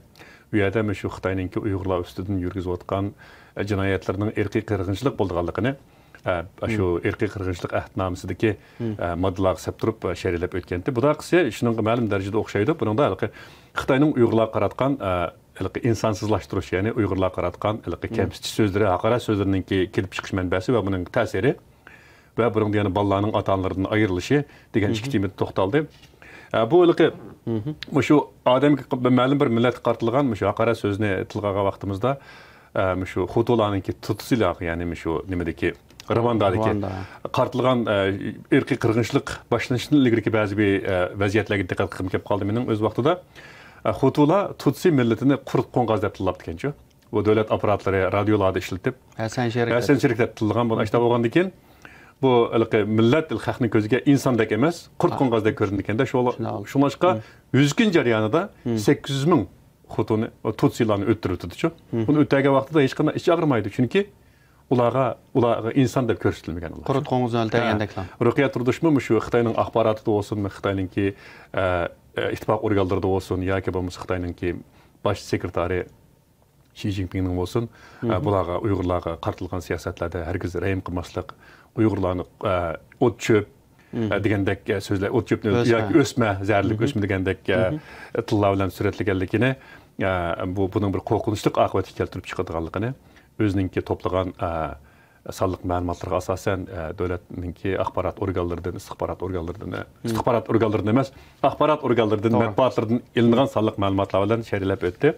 ئۇ يەردە مۇشۇ خىتاينىڭكى ئۇيغۇرلار ئۈستىدىن يۈرگۈزۈۋاتقان، ئە، جىنايەتلىرىنىڭ ئىرقىي قىرغىنچىلىق بولىدىغانلىقىنى، ئە، شۇ مم. ئىرقىي قىرغىنچىلىق ئەھدىنامىسىدىكى، مم. ئە، ماددىلارغا سەپ تۇرۇپ، ئە، شەرھلەپ ئۆتكەنتى. بۇداقىسى شۇنىڭغا مەلۇم دەرىجىدە ئوخشايدۇ. بۇنىڭدا ھېلىقى خىتاينىڭ ئۇيغۇرلارغا قاراتقان، ئە، ھېلىقى ئىنسانسىزلاشتۇرۇش، يەنى ئۇيغۇرلارغا قاراتقان ھېلىقى مم. كەمسىتىش سۆزلىرى، ھاقارەت سۆزلىرىنىڭكى كېلىپ چىقىش مەنبەسى ۋە بۇنىڭ تەسىرى ۋە بۇنىڭدا يەنە بالىلارنىڭ ئاتا-ئانىلىرىدىن ئايرىلىشى دېگەن ئىككى مم. تېمىدا توختالدى. ئە، بۇ ھېلىقى مم. مۇشۇ ئادەمگە، مەلۇم بىر مىللەتكە قارىتىلغان مۇشۇ ھاقارەت سۆزىنى تىلغا ئالغان ۋاقتىمىزدا، ئە، مۇشۇ خۇتۇلانىڭكى تۇتسىلارغا، يەنى مۇشۇ نېمىدىكى، رۇۋاندادىكى رۇۋاندا. قارىتىلغان، ئە، ئىرقىي قىرغىنچىلىق باشلىنىشتىن ئىلگىرىكى بەزى بىر، ئە، ۋەزىيەتلەرگە دىققەت قىلغۇم كېلىپ قالدى مېنىڭ ئۆز ۋاقتىدا. ئە، خۇتۇلا تۇتسى مىللىتىنى قۇرت قوڭغاز دەپ تىللاپتىكەنچۇ. بۇ دۆلەت ئاپپاراتلىرى، رادىيولاردا ئىشلىتىپ، ھەسەن شېرىكلەپ. ھەسەن شېرىكلەپ تىللىغان بۇ ئاشتا بولغاندىن كېيىن، بۇ ھېلىقى مىللەت خەقنىڭ كۆزىگە ئىنساندەك ئەمەس، قۇرت ھا. قوڭغازدەك كۆرۈنىدىكەن-دە. شۇڭلا-، شۇنداق. شۇڭلاشقا مم. يۈز كۈن جەريانىدا مم. سەككىز يۈز مىڭ خۇتۇنى، تۇتسىلارنى ئۆلتۈرۈۋېتىدۇچۇ. مم. بۇنى ئۆلتۈرگەن ۋاقتىدا ھېچقانداق ئىچى ئاغرىمايدۇ. چۈنكى ئۇلارغا، ئۇلارغا ئىنسان دەپ كۆرسىتىلمىگەن ئۇلار. قۇرت قوڭغۇزنى ھە. ئۆلتۈرگەندەكلا. رۇقىيە تۇردۇشمۇ مۇشۇ خىتاينىڭ ئاخباراتىدا بولسۇن، خىتاينىڭكى، ئە، ئە، ئىتتىپاق ئورگانلىرىدا بولسۇن ياكى بولمىسا خىتاينىڭكى باش سېكرېتارى شى جىنپىڭنىڭ بولسۇن، ئە، مم. بۇلارغا، ئۇيغۇرلارغا قارىتىلغان سىياسەتلەردە ھەرگىز رەھىم قىلماسلىق، ئۇيغۇرلارنى، ئە، ئوت چۆپ، مم. ئە، دېگەندەك، ئە، سۆزلەر، ئوت چۆپنى ئۆسمە. ياكى ئۆسمە، زەھەرلىك مم. ئۆسمە دېگەندەك، ئە، مم. تىللار بىلەن سۈرەتلىگەنلىكىنى، ئە، بۇ، بۇنىڭ بىر قورقۇنچلۇق ئاقىۋەتكە كەلتۈرۈپ چىقىدىغانلىقىنى ئۆزىنىڭكى توپلىغان، ئە، سانلىق مەلۇماتلارغا ئاساسەن، ئە، دۆلەتنىڭكى ئاخبارات ئورگانلىرىدىن، ئىستىخبارات ئورگانلىرىدىن، ئە، مم. ئىستىخبارات ئورگانلىرىدىن ئەمەس، ئاخبارات ئورگانلىرىدىن، توغرا. مەتبۇئاتلىرىدىن ئېلىنغان سانلىق مەلۇماتلار بىلەن شەرھلەپ ئۆتتى.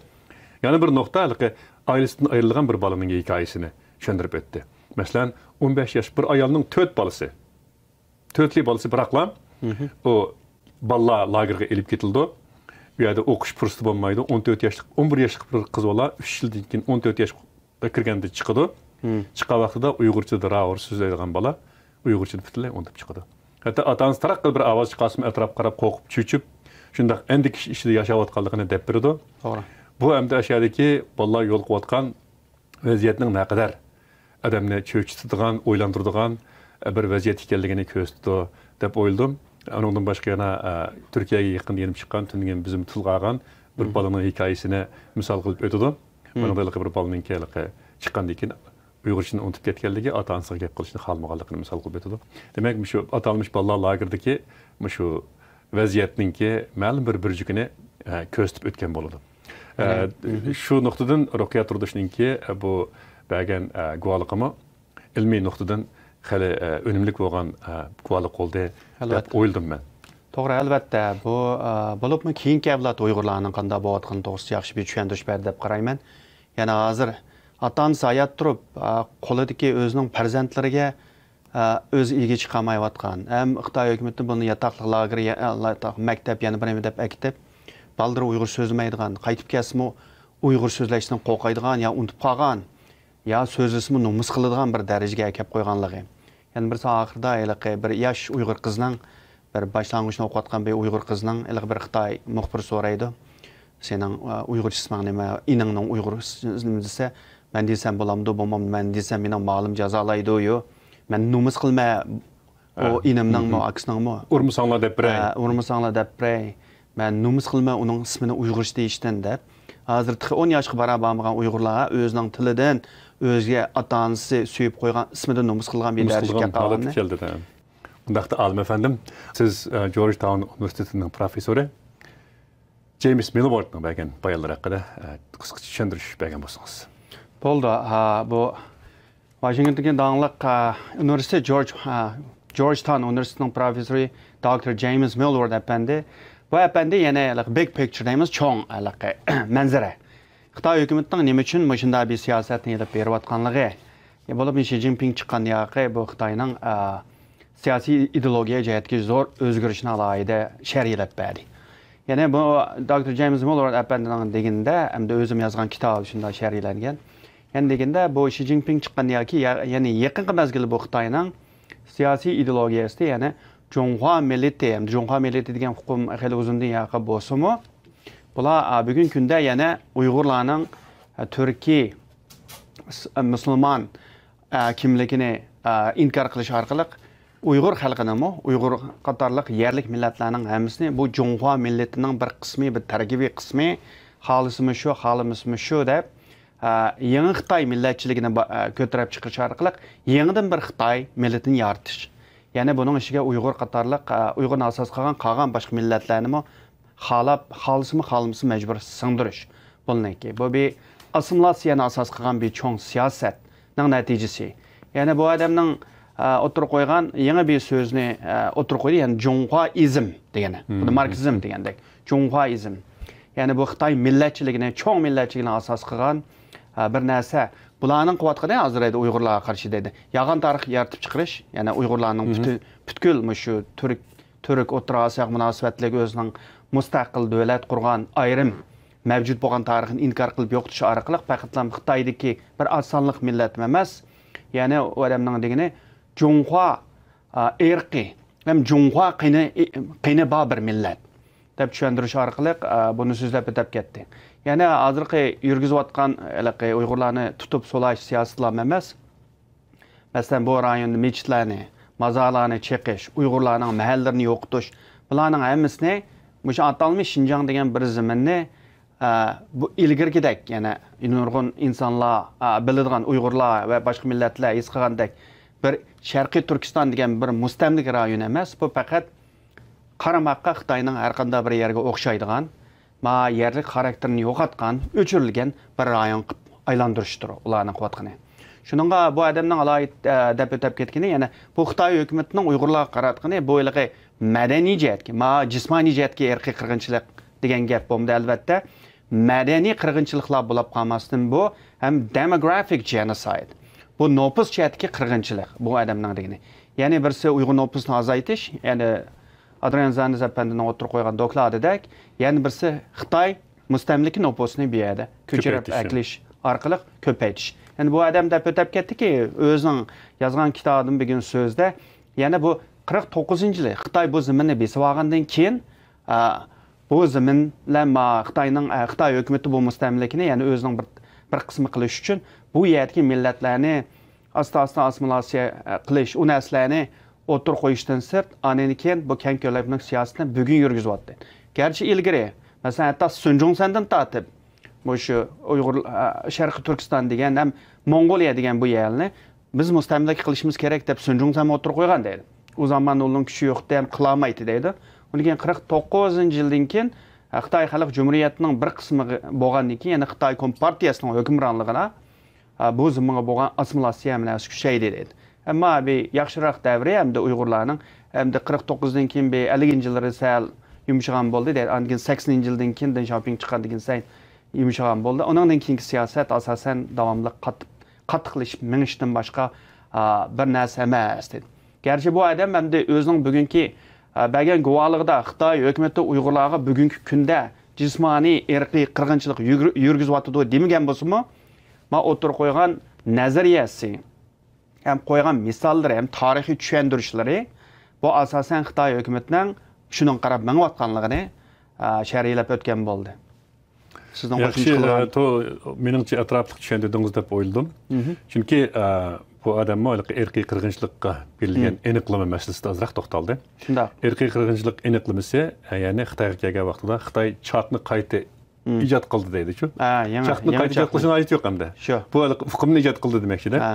يەنە بىر نۇقتا، ھېلىقى ئائىلىسىدىن ئايرىلغان بىر بالىنىڭ ھېكايىسىنى چۈشەندۈرۈپ ئۆتتى. مەسىلەن، ئون بەش ياش بىر ئايالنىڭ تۆت بالىسى، تۆتلى بالىسى بىراقلا، مم. ئۇ بالىلار لاگېرىغا ئېلىپ كېتىلىدۇ. ئۇ يەردە ئوقۇش پۇرسىتى بولمايدۇ. ئون تۆت ياشلىق، ئون بىر ياشلىق بىر قىز بالا ئۈچ يىلدىن كېيىن ئون تۆت ياشقا كىرگەندە چىقىدۇ. مم. چىققان ۋاقتىدا ئۇيغۇرچىدا راۋۇر سۆزلەيدىغان بالا ئۇيغۇرچىنى پۈتۈنلەي ئۇنتۇپ چىقىدۇ. ھەتتا ئاتا-ئانىسى تاراق قىلىپ بىر ئاۋاز چىقارسىمۇ ئەتراپقا قاراپ قورقۇپ، چۆچۈپ، شۇنداق ئەندىكىش ئىچىدە ياشاۋاتقانلىقىنى دەپ بېرىدۇ. توغرا. بۇ ئەمدى ئاشۇ يەردىكى بالىلار يولۇقۇۋاتقان ۋەزىيەتنىڭ نەقەدەر ئادەمنى چۆچۈتىدىغان، ئويلاندۇرىدىغان بىر ۋەزىيەت ئىكەنلىكىنى كۆرسىتىدۇ دەپ ئويلىدىم. ئۇنىڭدىن باشقا يەنە، ئە، تۈركىيەگە يېقىندا يېنىپ چىققان، تۈنۈگۈن بىزمۇ تىلغا ئالغان بىر مم. بالىنىڭ ھېكايىسىنى مىسال قىلىپ ئۆتىدۇ. مم. ئۇنىڭدا ھېلىقى بىر بالىنىڭكى ھېلىقى چىققاندىن كېيىن ئۇيغۇرچىنى ئۇنتۇپ كەتكەنلىكى، ئاتا-ئانىسىغا گەپ قىلىشنى خالىمىغانلىقىنى مىسال قىلىپ ئۆتىدۇ. دېمەك، مۇشۇ ئاتالمىش بالىلار لاگېرىدىكى مۇشۇ ۋەزىيەتنىڭكى مەلۇم بىر بۇرجىكىنى، ئە، كۆرسىتىپ ئۆتكەن بولىدۇ. ئە، مم. شۇ نۇقتىدىن رۇقىيە تۇردۇشنىڭكى، ئە، بۇ بەرگەن، ئە، گۇۋاھلىقىمۇ ئىلمىي نۇقتىدىن خېلى، ئە، ئۈنۈملۈك بولغان، ئە، گۇۋاھلىق بولدى دەپ ئالۋەتتە. ئويلىدىم مەن. توغرا، ئەلۋەتتە. بۇ، ئە، بولۇپمۇ كېيىنكى ئەۋلاد ئۇيغۇرلارنىڭ قانداق بولۇۋاتقىنى توغرىسىدا ياخشى بىر چۈشەندۈرۈش بەردى دەپ قارايمەن. يەنە ھازىر ئاتا-ئانىسى ھايات تۇرۇپ، ئە، قولىدىكى ئۆزىنىڭ پەرزەنتلىرىگە ئە، ئۆزى ئىگە چىقالمايۋاتقان، ھەم خىتاي ھۆكۈمىتى بۇنى ياتاقلىق لاگېر، يا-، ياتاق مەكتەپ، يەنە بىر نېمە دەپ ئەكېتىپ، بالىلىرى ئۇيغۇر سۆزلىمەيدىغان، قايتىپ كەلسىمۇ ئۇيغۇر سۆزلەشتىن قورقايدىغان يا ئۇنتۇپ قالغان، يا سۆزلىسىمۇ نومۇس قىلىدىغان بىر دەرىجىگە ئەكەپ قويغانلىقى. يەنە بىرسى ئاخىرىدا ھېلىقى بىر ياش ئۇيغۇر قىزنىڭ، بىر باشلانغۇچنى ئوقۇۋاتقان بىر ئۇيغۇر قىزنىڭ، ھېلىقى بىر خىتاي مۇخبىر سورايدۇ. سېنىڭ، ئە، ئۇيغۇرچە ئىسمىڭ نېمە؟ ئىنىڭنىڭ ئۇيغۇر ئىسمى دېسە، مەن دېسەم بولامدۇ، بولمامدۇ؟ مەن دېسەم مېنىڭ مالىم جازالايدۇ، يو. مەن نومۇس قىلمە، ئۇ ھە. ئىنىمنىڭمۇ، مم. ئاكىسىنىڭمۇ. ئۇرمىساڭلار دەپ بېرەي. ھە، ئۇرمىساڭلار دەپ بېرەي. مەن نومۇس قىلمە ئۇنىڭ ئىسمىنى ئۇيغۇرچە دېيىشتىن دەپ. ھازىر تېخى ئون ياشقا بارا بارمىغان ئۇيغۇرلار ئۆزىنىڭ تىلىدىن، ئۆزىگە ئاتا-ئانىسى سۆيۈپ قويغان ئىسمىدىن نومۇس قىلغان بىر نومۇس دەرىجىگە قىلغان ھالەتكە كەلدى. كەلدى، ھە. ئۇنداقتا ئالىم ئەپەندىم، سىز، ئە، جورج تاۋن ئۇنىۋېرسىتېتىنىڭ پروفېسسورى. جېيمىس مىلۋوردنىڭ بەرگەن بايانلىرى ھەققىدە، ئە، قىسقىچە چۈشەندۈرۈش بەرگەن بولسىڭىز. بولدى. ھا، بۇ ۋاشىنگتوندىكى داڭلىق، ئە، ئۇنىۋېرسىتېت جورج، ئە، جورج تاۋن ئۇنىۋېرسىتېتىنىڭ پروفېسسورى دوكتور جېيمىس مىلۋورد ئەپەندى. بۇ ئەپەندى يەنە ھېلىقى بىگ پىكچر دەيمىز، چوڭ ھېلىقى مەنزىرە. خىتاي ھۆكۈمىتىنىڭ نېمە ئۈچۈن مۇشۇنداق بىر سىياسەتنى ئېلىپ بېرىۋاتقانلىقى، بولۇپمۇ شى جىنپىڭ چىققان ياقى بۇ خىتاينىڭ، ئە، سىياسىي ئىدېئولوگىيە جەھەتتىكى زور ئۆزگىرىشنى ئالاھىدە شەرھلەپ بەردى. يەنى بۇ دوكتور جېيمس مىلۋورد ئەپەندىنىڭ دېگىنىدە، ھەمدە ئۆزۈم يازغان كىتابى شۇنداق شەرھلەنگەن. يەنى دېگەندە، بۇ شى جىنپىڭ چىققان ياكى يا-، يەنى يېقىنقى مەزگىلدە بۇ خىتاينىڭ سىياسىي ئىدېئولوگىيەسىدە، يەنى جۇڭخۇا مىللىتى، ھەمدە جۇڭخۇا مىللىتى دېگەن ئۇقۇم خېلى ئۇزۇندىن ياقى بولسىمۇ، بۇلار، ئا، بۈگۈنكى كۈندە يەنە ئۇيغۇرلارنىڭ، ئا، تۈركىي، ئىس-، مۇسۇلمان، ئا، كىملىكىنى، ئا، ئىنكار قىلىش ئارقىلىق ئۇيغۇر خەلقىنىمۇ، ئۇيغۇر قاتارلىق يەرلىك مىللەتلەرنىڭ ھەممىسىنى بۇ جۇڭخۇا مىللىتىنىڭ بىر قىسمى، بىر تەركىبىي قىسمى، خالىسىمۇ شۇ، خالىمىسىمۇ شۇ دەپ، ئا، يېڭى خىتاي مىللەتچىلىكىنى با-، ئا، كۆتۈرۈپ چىقىرىش ئارقىلىق يېڭىدىن بىر خىتاي مىللىتىنى يارىتىش. يەنى بۇنىڭ ئىچىگە ئۇيغۇر قاتارلىق، ئا، ئۇيغۇرنى ئاساس قىلغان قالغان باشقا مىللەتلەرنىمۇ خالاپ، خالىسىمۇ خالىمىسا مەجبۇر سىڭدۈرۈش. بۇنىڭكى، بۇ بىر ئاسسىمىلياتسىيەنى ئاساس قىلغان بىر چوڭ سىياسەتنىڭ نەتىجىسى. يەنى بۇ ئادەمنىڭ، ئا، ئوتتۇرىغا قويغان يېڭى بىر سۆزنى، ئا، ئوتتۇرىغا قويدى، يەنى جۇڭخۇائىزم دېگەنى. بۇنى مم. ماركسىزم دېگەندەك. جۇڭخۇائىزم. يەنى بۇ خىتاي مىللەتچىلىكىنى، چوڭ مىللەتچىلىكىنى ئاساس قىلغان، ئا، بىر نەرسە. بۇلارنىڭ قىلىۋاتقىنى ھازىر ئۇيغۇرلارغا قارشى دەيدۇ. يالغان تارىخ يارىتىپ چىقىرىش، يەنى ئۇيغۇرلارنىڭ مم. پۈتۈن، پۈتكۈل مۇشۇ تۈرك تۈرك ئوتتۇرا ئاسىياغا مۇناسىۋەتلىك ئۆزىنىڭ مۇستەقىل دۆلەت قۇرغان، ئايرىم مەۋجۇت بولغان تارىخنى ئىنكار قىلىپ يوقىتىش ئارقىلىق پەقەتلا خىتايدىكى بىر ئاز سانلىق مىللەتمۇ ئەمەس، يەنى ئۇ ئادەمنىڭ دېگىنى جۇڭخۇا، ئا، ئىرقى ھەم جۇڭخۇا قېنى، قېنى بار بىر مىللەت دەپ چۈشەندۈرۈش ئارقىلىق، ئا، بۇنى سۆزلەپ ئۆتۈپ كەتتى. يەنى ھازىرقى يۈرگۈزۈۋاتقان ھېلىقى ئۇيغۇرلارنى تۇتۇپ سولاش سىياسىتىلا ئەمەس. مەسىلەن، بۇ رايوندا مەسچىتلەرنى، مازارلارنى چېقىش، ئۇيغۇرلارنىڭ مەھەللىلىرىنى يوقىتىش، بۇلارنىڭ ھەممىسىنى مۇشۇ ئاتالمىش شىنجاڭ دېگەن بىر زېمىننى، ئە، بۇ ئىلگىرىكىدەك، يەنە نۇرغۇن ئىنسانلار، ئە، بىلىدىغان ئۇيغۇرلار ۋە باشقا مىللەتلەر ھېس قىلغاندەك بىر شەرقىي تۈركىستان دېگەن بىر مۇستەملىكە رايونى ئەمەس، بۇ پەقەت قارىماققا خىتاينىڭ ھەر قانداق بىر يەرگە ئوخشايدىغان، ما يەرلىك خاراكتېرىنى يوقاتقان، ئۆچۈرۈلگەن بىر رايون قىلىپ ئايلاندۇرۇشتۇر ئۇلارنىڭ قىلىۋاتقىنى. شۇنىڭغا بۇ ئادەمنىڭ ئالاھىدە، ئە، دەپ ئۆتۈپ كەتكىنى، يەنە بۇ خىتاي ھۆكۈمىتىنىڭ ئۇيغۇرلارغا قاراتقىنى، بۇ ھېلىقى مەدەنىي جەھەتكە، ما جىسمانىي جەھەتكە ئىرقىي قىرغىنچىلىق دېگەن گەپ بولمىدى، ئەلۋەتتە. مەدەنىي قىرغىنچىلىقلار بولاپ قالماستىن، بۇ ھەم دېموگرافىك جېنوسايد. بۇ نوپۇس جەھەتتىكى قىرغىنچىلىق بۇ ئادەمنىڭ دېگىنى. يەنى بىرسى ئۇيغۇر نوپۇسىنى ئازايتىش، يەنى ئادرىيان زانېز ئەپەندىنىڭ ئوتتۇرىغا قويغان دوكلاتىدەك، يەنە بىرسى خىتاي مۇستەملىكە نوپۇسىنى بۇ يەردە كۆچۈرۈپ كۆپەيتىش. ئەكېلىش ئارقىلىق كۆپەيتىش. يەنى بۇ ئادەم دەپ ئۆتۈپ كەتتىكى، ئۆزىنىڭ يازغان كىتابىدىن بۈگۈن سۆزدە، يەنە بۇ قىرىق توققۇزىنچى يىلى خىتاي بۇ زېمىننى بېسىپ ئالغاندىن كېيىن، ئا، بۇ زېمىن بىلەن ما-، خىتاينىڭ، ئا، خىتاي ھۆكۈمىتى بۇ مۇستەملىكىنى يەنە ئۆزىنىڭ بىر، بىر قىسمى قىلىش ئۈچۈن بۇ يەردىكى مىللەتلەرنى ئاستا-ئاستا ئاسسىمىلياتسىيە، ئا، قىلىش، ئۇ نەرسىلەرنى ئوتتۇرىغا قويۇشتىن سىرت، ئاندىن كېيىن بۇ كەڭ كۆلەملىك سىياسىتىنى بۈگۈن يۈرگۈزۈۋاتىدۇ. گەرچە ئىلگىرى، مەسىلەن، ھەتتا سۇن جۇڭسەندىن تارتىپ، مۇشۇ ئۇيغۇر، ئا، شەرقىي تۈركىستان دېگەن ھەم موڭغۇلىيە دېگەن بۇ يەرنى بىز مۇستەملىكە قىلىشىمىز كېرەك دەپ سۇن جۇڭسەن ئوتتۇرىغا قويغان دەيدۇ. ئۇ زاماندا ئۇنىڭ كۈچى يوق ئىدى ھەم قىلالمايتتى دەيدۇ. ئۇنىڭ كېيىن قىرىق توققۇزىنچى يىلدىن كېيىن، ئا، خىتاي خەلق جۇمھۇرىيىتىنىڭ بىر قىسمى بولغاندىن كېيىن، يەنە خىتاي كومپارتىيەسىنىڭ ھۆكۈمرانلىقىدا، ئا، بۇ زېمىنغا بولغان ئاسسىمىلياتسىيە ھەملەسى كۈچەيدى دەيدۇ. ئەمما بىر ياخشىراق دەۋرى ئەمدى ئۇيغۇرلارنىڭ ئەمدى قىرىق توققۇزدىن كېيىن بىر ئەللىكىنچى يىللىرى سەل يۇمشىغان بولدى دەيدۇ. ئاندىن كېيىن سەكسىنىنچى يىلدىن كېيىن دېڭ شياۋپىڭ چىققاندىن كېيىن سەل يۇمشىغان بولدى. ئۇنىڭدىن كېيىنكى سىياسەت ئاساسەن داۋاملىق قاتتىق، قاتتىقلىشىپ مېڭىشتىن باشقا، ئا، بىر نەرسە ئەمەس دېدى. گەرچە بۇ ئادەم ئەمدى ئۆزىنىڭ بۈگۈنكى، ئا، بەرگەن گۇۋاھلىقىدا خىتاي ھۆكۈمىتى ئۇيغۇرلارغا بۈگۈنكى كۈندە جىسمانىي ئىرقىي قىرغىنچىلىق يۈگۈر-، يۈرگۈزۈۋاتىدۇ دېمىگەن بولسىمۇ، ما ئوتتۇرىغا قويغان نەزەرىيەسى ھەم قويغان مىساللىرى ھەم تارىخىي چۈشەندۈرۈشلىرى بۇ ئاساسەن خىتاي ھۆكۈمىتىنىڭ شۇنىڭغا قاراپ مېڭىۋاتقانلىقىنى، ئا، شەرھلەپ ئۆتكەن بولدى. سىزنىڭ ياخشى، قوشۇمچە قىلغان ئە، تو-، مېنىڭچە ئەتراپلىق چۈشەندۈردىڭىز دەپ ئويلىدىم. مھم. چۈنكى، ئە، بۇ ئادەممۇ ھېلىقى ئىرقىي قىرغىنچىلىققا بېرىلگەن مم. ئېنىقلىما مەسىلىسىدە ئازراق توختالدى. شۇنداق. ئىرقىي قىرغىنچىلىق ئېنىقلىمىسى، ئە، يەنى خىتايغا كەلگەن ۋاقتىدا خىتاي چاقنى قايتا مم. ئىجاد قىلدى دەيدىچۇ. ھە، يېڭى، چاقنى يېڭى قايتا ئىجاد چاقنى. قىلىشنىڭ ھاجىتى يوق ئەمدى. شۇ. بۇ ھېلىقى ئۇقۇمنى ئىجاد قىلدى دېمەكچىدە. ھە.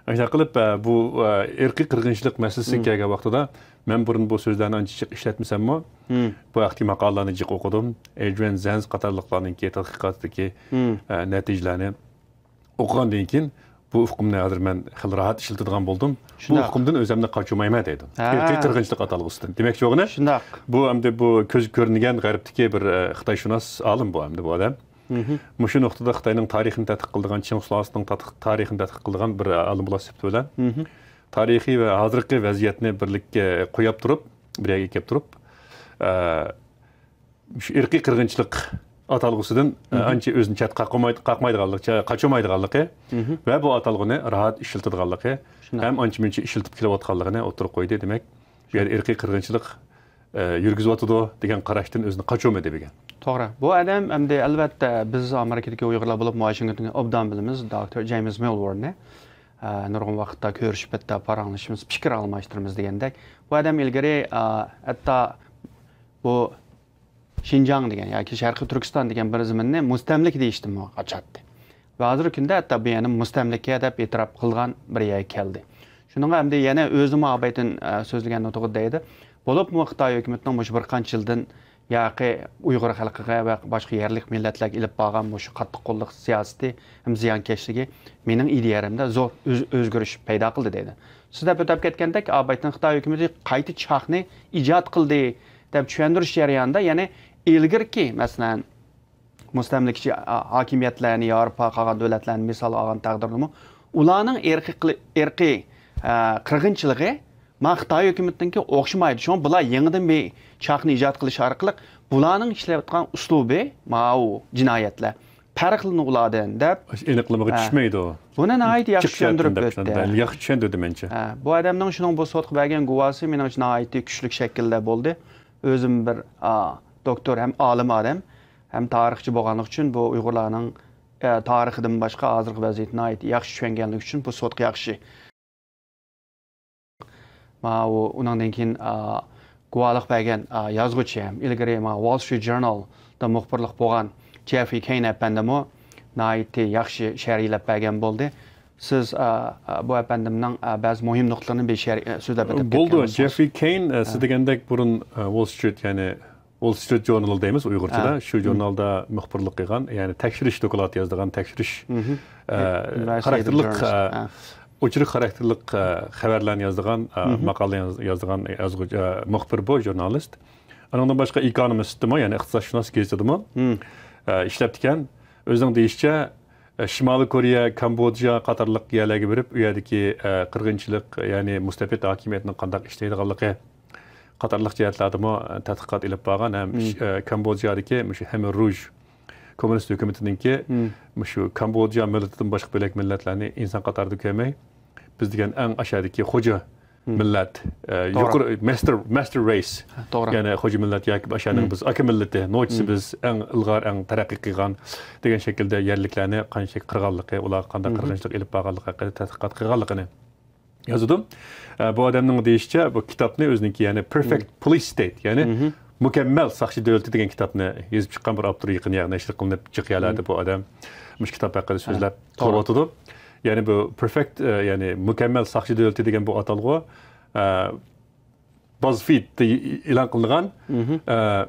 ئاشۇنداق قىلىپ، ئە، بۇ، ئە، ئىرقىي قىرغىنچىلىق مەسىلىسىگە مم. كەلگەن ۋاقتىدا مەن بۇرۇن بۇ سۆزلەرنى ئانچە جىق ئىشلەتمىسەممۇ، مم. بۇ ھەقتىكى ماقالىلەرنى جىق ئوقۇدۇم. ئېدرىيەن زەنز قاتارلىقلارنىڭكى تەتقىقاتىدىكى، مم. ئە، نەتىجىلەرنى ئوقۇغاندىن كېيىن، بۇ ئۇقۇمنى ھازىر مەن خېلى راھەت ئىشلىتىدىغان بولدۇم. بۇ شۇنداق. ئۇقۇمدىن ئۆزۈمنى قاچۇرمايمەن دەيدۇ. ھە. ئىرقىي قىرغىنچىلىق ئاتالغۇسىدىن. دېمەكچى بولغىنى، شۇنداق. بۇ ئەمدى بۇ كۆزگە كۆرۈنگەن غەربتىكى بىر، ئە، خىتايشۇناس ئالىم بۇ ئەمدى بۇ ئادەم. مھم. مۇشۇ نۇقتىدا خىتاينىڭ تارىخىنى تەتقىق قىلىدىغان، چىڭ شۇلاسىنىڭ تەتقىق-، تارىخىنى تەتقىق قىلىدىغان بىر، ئە، ئالىم بولۇش سۈپىتى بىلەن، مھم. تارىخىي ۋە ھازىرقى ۋەزىيەتنى بىرلىككە قويۇپ تۇرۇپ، بىر يەرگە ئېلىپ تۇرۇپ، ئە، شۇ ئىرقىي قىرغىنچىلىق ئاتالغۇسىدىن، ئە، مھم. ئانچە ئۆزىنى چەتكە قاقماي-، قاقمايدىغانلىقى، چە-، قاچۇرمايدىغانلىقى مھم. ۋە بۇ ئاتالغۇنى راھەت ئىشلىتىدىغانلىقى شۇنداق. ھەم ئانچە-مۇنچە ئىشلىتىپ كېلىۋاتقانلىقىنى ئوتتۇرىغا قويدى. دېمەك، بۇ يەردە ئىرقىي قىرغىنچىلىق، ئە، يۈرگۈزۈۋاتىدۇ دېگەن قاراشتىن ئۆزىنى قاچۇرمىدى دېگەن. توغرا. بۇ ئادەم ئەمدى، ئەلۋەتتە، بىز ئامېرىكىدىكى ئۇيغۇرلار بولۇپ ۋاشىنگتوننى ئوبدان بىلىمىز، دوكتور جېيمس مىلۋورنى. ئە، نۇرغۇن ۋاقىتتا كۆرۈشۈپ، ھەتتا پاراڭلىشىمىز، پىكىر ئالماشتۇرىمىز دېگەندەك. بۇ ئادەم ئىلگىرى، ئە، ھەتتا بۇ شىنجاڭ دېگەن ياكى شەرقىي تۈركىستان دېگەن بىر زېمىننى مۇستەملىكە دېيىشتىنمۇ قاچاتتى. ۋە ھازىرقى كۈندە ھەتتا بۇ يەنە مۇستەملىكە دەپ ئېتىراپ قىلغان بىر يەرگە كەلدى. شۇنىڭغا ئەمدى يەنە ئۆزىمۇ ئابايتىن، ئە، سۆزلىگەن نۇتۇقىدا دەيدۇ. بولۇپمۇ خىتاي ھۆكۈمىتىنىڭ مۇشۇ بىر قانچە يىلدىن ياقى ئۇيغۇر خەلقىگە ۋە باشقا يەرلىك مىللەتلەرگە ئېلىپ بارغان مۇشۇ قاتتىق قوللۇق سىياسىتى ھەم زىيانكەشلىكى مېنىڭ ئىدىيەلىرىمدە زور ئۆز-، ئۆزگىرىش پەيدا قىلدى دەيدۇ. سىز دەپ ئۆتۈپ كەتكەندەك، ئابايتىن خىتاي ھۆكۈمىتى قايتا چاقنى ئىجاد قىلدى دەپ چۈشەندۈرۈش جەريانىدا، يەنى ئىلگىرىكى، مەسىلەن، مۇستەملىكىچى، ئا، ھاكىمىيەتلەرنى، ياۋروپا قالغان دۆلەتلەرنى مىسال ئالغان تەقدىردىمۇ، ئۇلارنىڭ ئىرقىي قىلى-، ئىرقىي، ئا، قىرغىنچىلىقى ما خىتاي ھۆكۈمىتىنىڭكى ئوخشىمايدۇ. شۇڭا بۇلار يېڭىدىن بىر چاقنى ئىجاد قىلىش ئارقىلىق بۇلارنىڭ ئىشلەۋاتقان ئۇسلۇبى، ماۋۇ جىنايەتلەر پەرقلىنىدۇ ئۇلاردىن دەپ، ئېنىقلىمىگە ھە. چۈشمەيدۇ. بۇنى ناھايىتى ياخشى چۈشەندۈرۈپ ئۆتتى. ياخشى چۈشەندۈردى مەنچە. ھە، بۇ ئادەمنىڭ شۇنىڭ بۇ سوتقا بەرگەن گۇۋاھىسى مېنىڭچە ناھايىتى كۈچلۈك شەكىلدە بولدى. ئۆزۈم بىر، ئا، دوكتور ھەم ئالىم ئادەم، ھەم تارىخچى بولغانلىقى ئۈچۈن بۇ ئۇيغۇرلارنىڭ، ئە، تارىخىدىن باشقا ھازىرقى ۋەزىيىتىنى ناھايىتى ياخشى چۈشەنگەنلىكى ئۈچۈن بۇ سوتقا ياخشى. ماۋۇ ئۇنىڭدىن كېيىن، ئا، گۇۋاھلىق بەرگەن، ئا، يازغۇچى ھەم ئىلگىرى ماۋۇ ۋال سترىت ژۇرنالدا مۇخبىرلىق بولغان جېفرى كېين ئەپەندىمۇ ناھايىتى ياخشى شەرھلەپ بەرگەن بولدى. سىز، ئا، ئا، بۇ ئەپەندىمنىڭ، ئا، بەزى مۇھىم نۇقتىلىرىنى بىر شەرھ-، سۆزلەپ ئۆتۈپ بولدى. كەتكەن بولسىڭىز. جېفرى كېين، ئە، سىز ھە. دېگەندەك بۇرۇن، ئە، ۋال سترىت، يەنى ۋال سترىت ژۇرنىلىدا دەيمىز ئۇيغۇرچىدا. ھە. شۇ مم. ژۇرنالدا مۇخبىرلىق قىلغان، يەنى تەكشۈرۈش دوكلات يازىدىغان، تەكشۈرۈش، مم. ئە، يۇنىۋېرسىتېت خاراكتېرلىك، ژۇرنالىست. ئە، ھە. ئوچۇرۇق خاراكتېرلىك، ئە، خەۋەرلەرنى يازىدىغان، ئە، مم. ماقالە ياز-، يازىدىغان يازغۇچى، ئە، مۇخبىر بۇ، ژۇرنالىست. ئانىڭدىن باشقا ئېكونومىستتىمۇ، يەنى ئىقتىسادشۇناس گېزىتىدىمۇ، مم. ئە، ئىشلەپتىكەن. ئۆزىنىڭ دېيىشىچە، ئە، شىمالىي كورېيە، كامبودژا قاتارلىق يەرلەرگە بېرىپ، ئۇ يەردىكى، ئە، قىرغىنچىلىق، يەنى مۇستەبىت ھاكىمىيەتنىڭ قانداق ئىشلەيدىغانلىقى قاتارلىق جەھەتلەردىمۇ، ئە، تەتقىقات ئېلىپ بارغان ھەم مم. ئىش-، ئە، كامبودژادىكى مۇشۇ خمېر روژ كوممۇنىست ھۆكۈمىتىنىڭكى مۇشۇ كامبودژا مىللىتىدىن باشقا بۆلەك مىللەتلەرنى ئىنسان قاتارىدا كۆرمەي، بىز دېگەن ئەڭ ئاشادىكى خوجا مىللەت، ئە، توغرا. يۇقىرى ماستېر، ماستېر رېيس، توغرا. يەنى خوجا مىللەت ياكى ئاشانىڭ بىز ئاكا مىللىتى، نوچىسى بىز ئەڭ ئىلغار، ئەڭ تەرەققىي قىلغان دېگەن شەكىلدە يەرلىكلەرنى قانچىلىك قىرغانلىقى، ئۇلارغا قانداق قىرغىنچىلىق ئېلىپ بارغانلىقى ھەققىدە تەتقىقات قىلغانلىقىنى يازىدۇ. ئە، بۇ ئادەمنىڭ دېيىشىچە، بۇ كىتابنى ئۆزىنىڭكى، يەنى پېرفېكت پولىس ستېيت، يەنى مۇكەممەل ساقچى دۆلىتى دېگەن كىتابنى يېزىپ چىققان بىر ئاپتور يېقىن يەردە نەشر قىلىنىپ، جىق يەرلەردە بۇ ئادەم مۇشۇ كىتاب ھەققىدە سۆزلەپ توۋا. قېلىۋاتىدۇ. يەنى بۇ پېرفېكت، ئە، يەنى مۇكەممەل ساقچى دۆلىتى دېگەن بۇ ئاتالغۇ، ئە، بازفىدتا ئېلان قىلىنغان، ئە،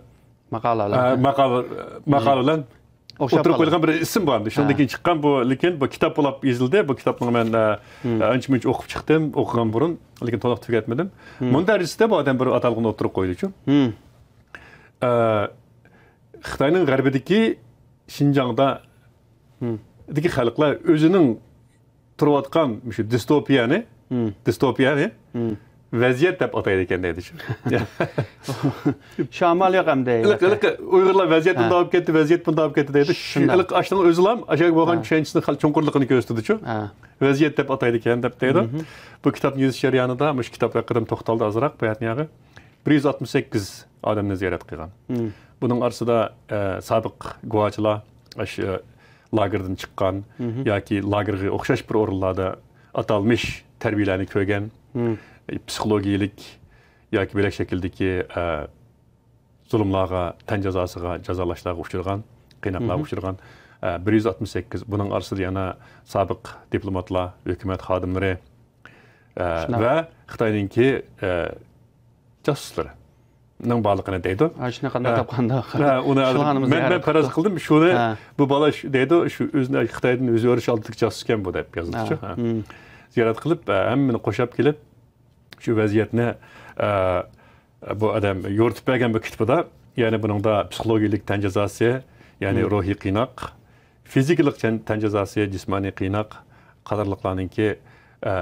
ماقالە ئە، بىلەن. ماقالە، ماقالە بىلەن ئوخشاپ ئوتتۇرىغا قالىدۇ. قويۇلغان بىر ئىسىم بار. شۇندىن كېيىن چىققان بۇ، لېكىن بۇ كىتاب بولۇپ يېزىلدى. بۇ كىتابنىڭ مەن، ئە، ئە، ئانچە مۇنچە ئوقۇپ چىقتىم، ئوقۇغان بۇرۇن، لېكىن تولۇق تۈگەتمىدىم. مۇنداق دەرىجىدە بۇ ئادەم بىر ئاتالغۇنى ئوتتۇرىغا قويدىچۇ. ئە، خىتاينىڭ غەربىدىكى شىنجاڭدا دىكى خەلقلەر ئۆزىنىڭ تۇرۇۋاتقان مۇشۇ دىستوپىيەنى، دىستوپىيەنى ۋەزىيەت دەپ ئاتايدىكەن دەيدۇ شۇ. شۇ ئامال يوق ئەمدى. ھېلىقى، ھېلىقى ئۇيغۇرلار ۋەزىيەت بۇنداق بولۇپ كەتتى، ۋەزىيەت بۇنداق بولۇپ كەتتى دەيدۇ. شۇنداق. ھېلىقى ئاشۇنىڭ ئۆزىلا ئاشۇ بولغان چۈشەنچىسىنىڭ خېلى چوڭقۇرلۇقىنى كۆرسىتىدۇچۇ. ھە. ۋەزىيەت دەپ ئاتايدىكەن دەپ دەيدۇ. بۇ كىتابنى يېزىش جەريانىدا مۇشۇ كىتاب ھەققىدە توختالدى ئازراق بۇ يەرنىڭ ياغى. بىر يۈز ئاتمىش سەككىز ئادەمنى زىيارەت قىلغان. بۇنىڭ ئارىسىدا، ئە، سابىق گۇۋاچىلار، ئاشۇ لاگېردىن چىققان ياكى لاگېرغا ئوخشاش بىر ئورۇنلاردا ئاتالمىش تەربىيەلەرنى كۆرگەن، پسىخولوگىيەلىك ياكى بۆلەك شەكىلدىكى، ئە، زۇلۇملارغا، تەن جازاسىغا، جازالاشلارغا ئۇچرىغان، قىيناقلارغا ئۇچرىغان، ئە، بىر يۈز ئاتمىش سەككىز، بۇنىڭ ئارىسىدا يەنە سابىق دىپلوماتلار، ھۆكۈمەت خادىملىرى، ئە، ۋە خىتاينىڭكى، ئە، جاسۇسلىرىنىڭ بارلىقىنى دەيدۇ. ھە، شۇنى قانداق تاپقاندا؟ ھە، ئۇنى مەن، مەن پەرەز قىلدىم، شۇنى بۇ بالا شۇ دەيدۇ، شۇ ئۆزىنى خىتايدىن ئۆزى ئۆرۈش ئالدىدىكى جاسۇس ئىكەن بۇ دەپ يازدىچۇ. زىيارەت قىلىپ، ھەممىنى قوشاپ كېلىپ، شۇ ۋەزىيەتنى، بۇ ئادەم يورۇتۇپ بەرگەن بۇ كىتابىدا، يەنى بۇنىڭدا پسىخولوگىيەلىك تەن جازاسى، يەنى روھىي قىيناق، فىزىكىلىق تەن، تەن جازاسى، جىسمانىي قىيناق قاتارلىقلارنىڭكى، ئە،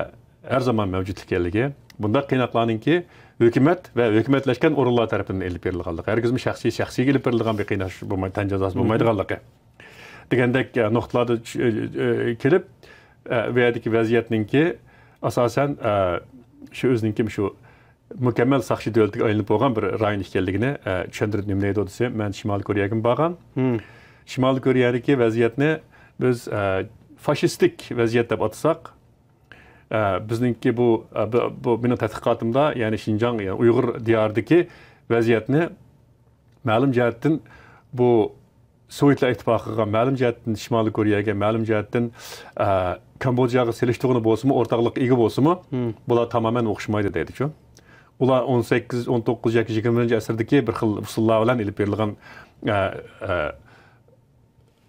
ھەر زامان مەۋجۇت ئىكەنلىكى، بۇنداق قىيناقلارنىڭكى ھۆكۈمەت ۋە ھۆكۈمەتلەشكەن ئورۇنلار تەرىپىدىن ئېلىپ بېرىلغانلىقى، ھەرگىزمۇ شەخسىي، شەخسىيگە ئېلىپ بېرىلىدىغان بىر قىيناش بولماي، تەن جازاسى بولمايدىغانلىقى دېگەندەك، ئە، نۇقتىلاردا چۈ-، ئە، ئە، كېلىپ، ئە، بۇ يەردىكى ۋەزىيەتنىڭكى ئاساسەن، ئە، شۇ ئۆزىنىڭكى شۇ مۇكەممەل ساقچى دۆلىتىگە ئايلىنىپ بولغان بىر رايون ئىكەنلىكىنى، ئە، چۈشەندۈرۈپ نېمە دەيدۇ دېسە، مەن شىمالىي كورېيەگىمۇ بارغان. شىمالىي كورېيەدىكى ۋەزىيەتنى بىز، ئە، فاشىستىك ۋەزىيەت دەپ ئاتىساق، ئە، بىزنىڭكى بۇ، ئە، بۇ، بۇ مېنىڭ تەتقىقاتىمدا، يەنى شىنجاڭ، يەنى ئۇيغۇر دىيارىدىكى ۋەزىيەتنى مەلۇم جەھەتتىن بۇ سوۋېتلار ئىتتىپاقىغا، مەلۇم جەھەتتىن شىمالىي كورېيەگە، مەلۇم جەھەتتىن، ئە، كامبودژاغا سېلىشتۇرغىلى بولسىمۇ، ئورتاقلىققا ئىگە بولسىمۇ، بۇلار تامامەن ئوخشىمايدۇ دەيدىچۇ. ئۇلار ئون سەككىز، ئون توققۇز ياكى يىگىرمىنچى ئەسىردىكى بىر خىل ئۇسۇللار بىلەن ئېلىپ بېرىلغان، ئە، ئە،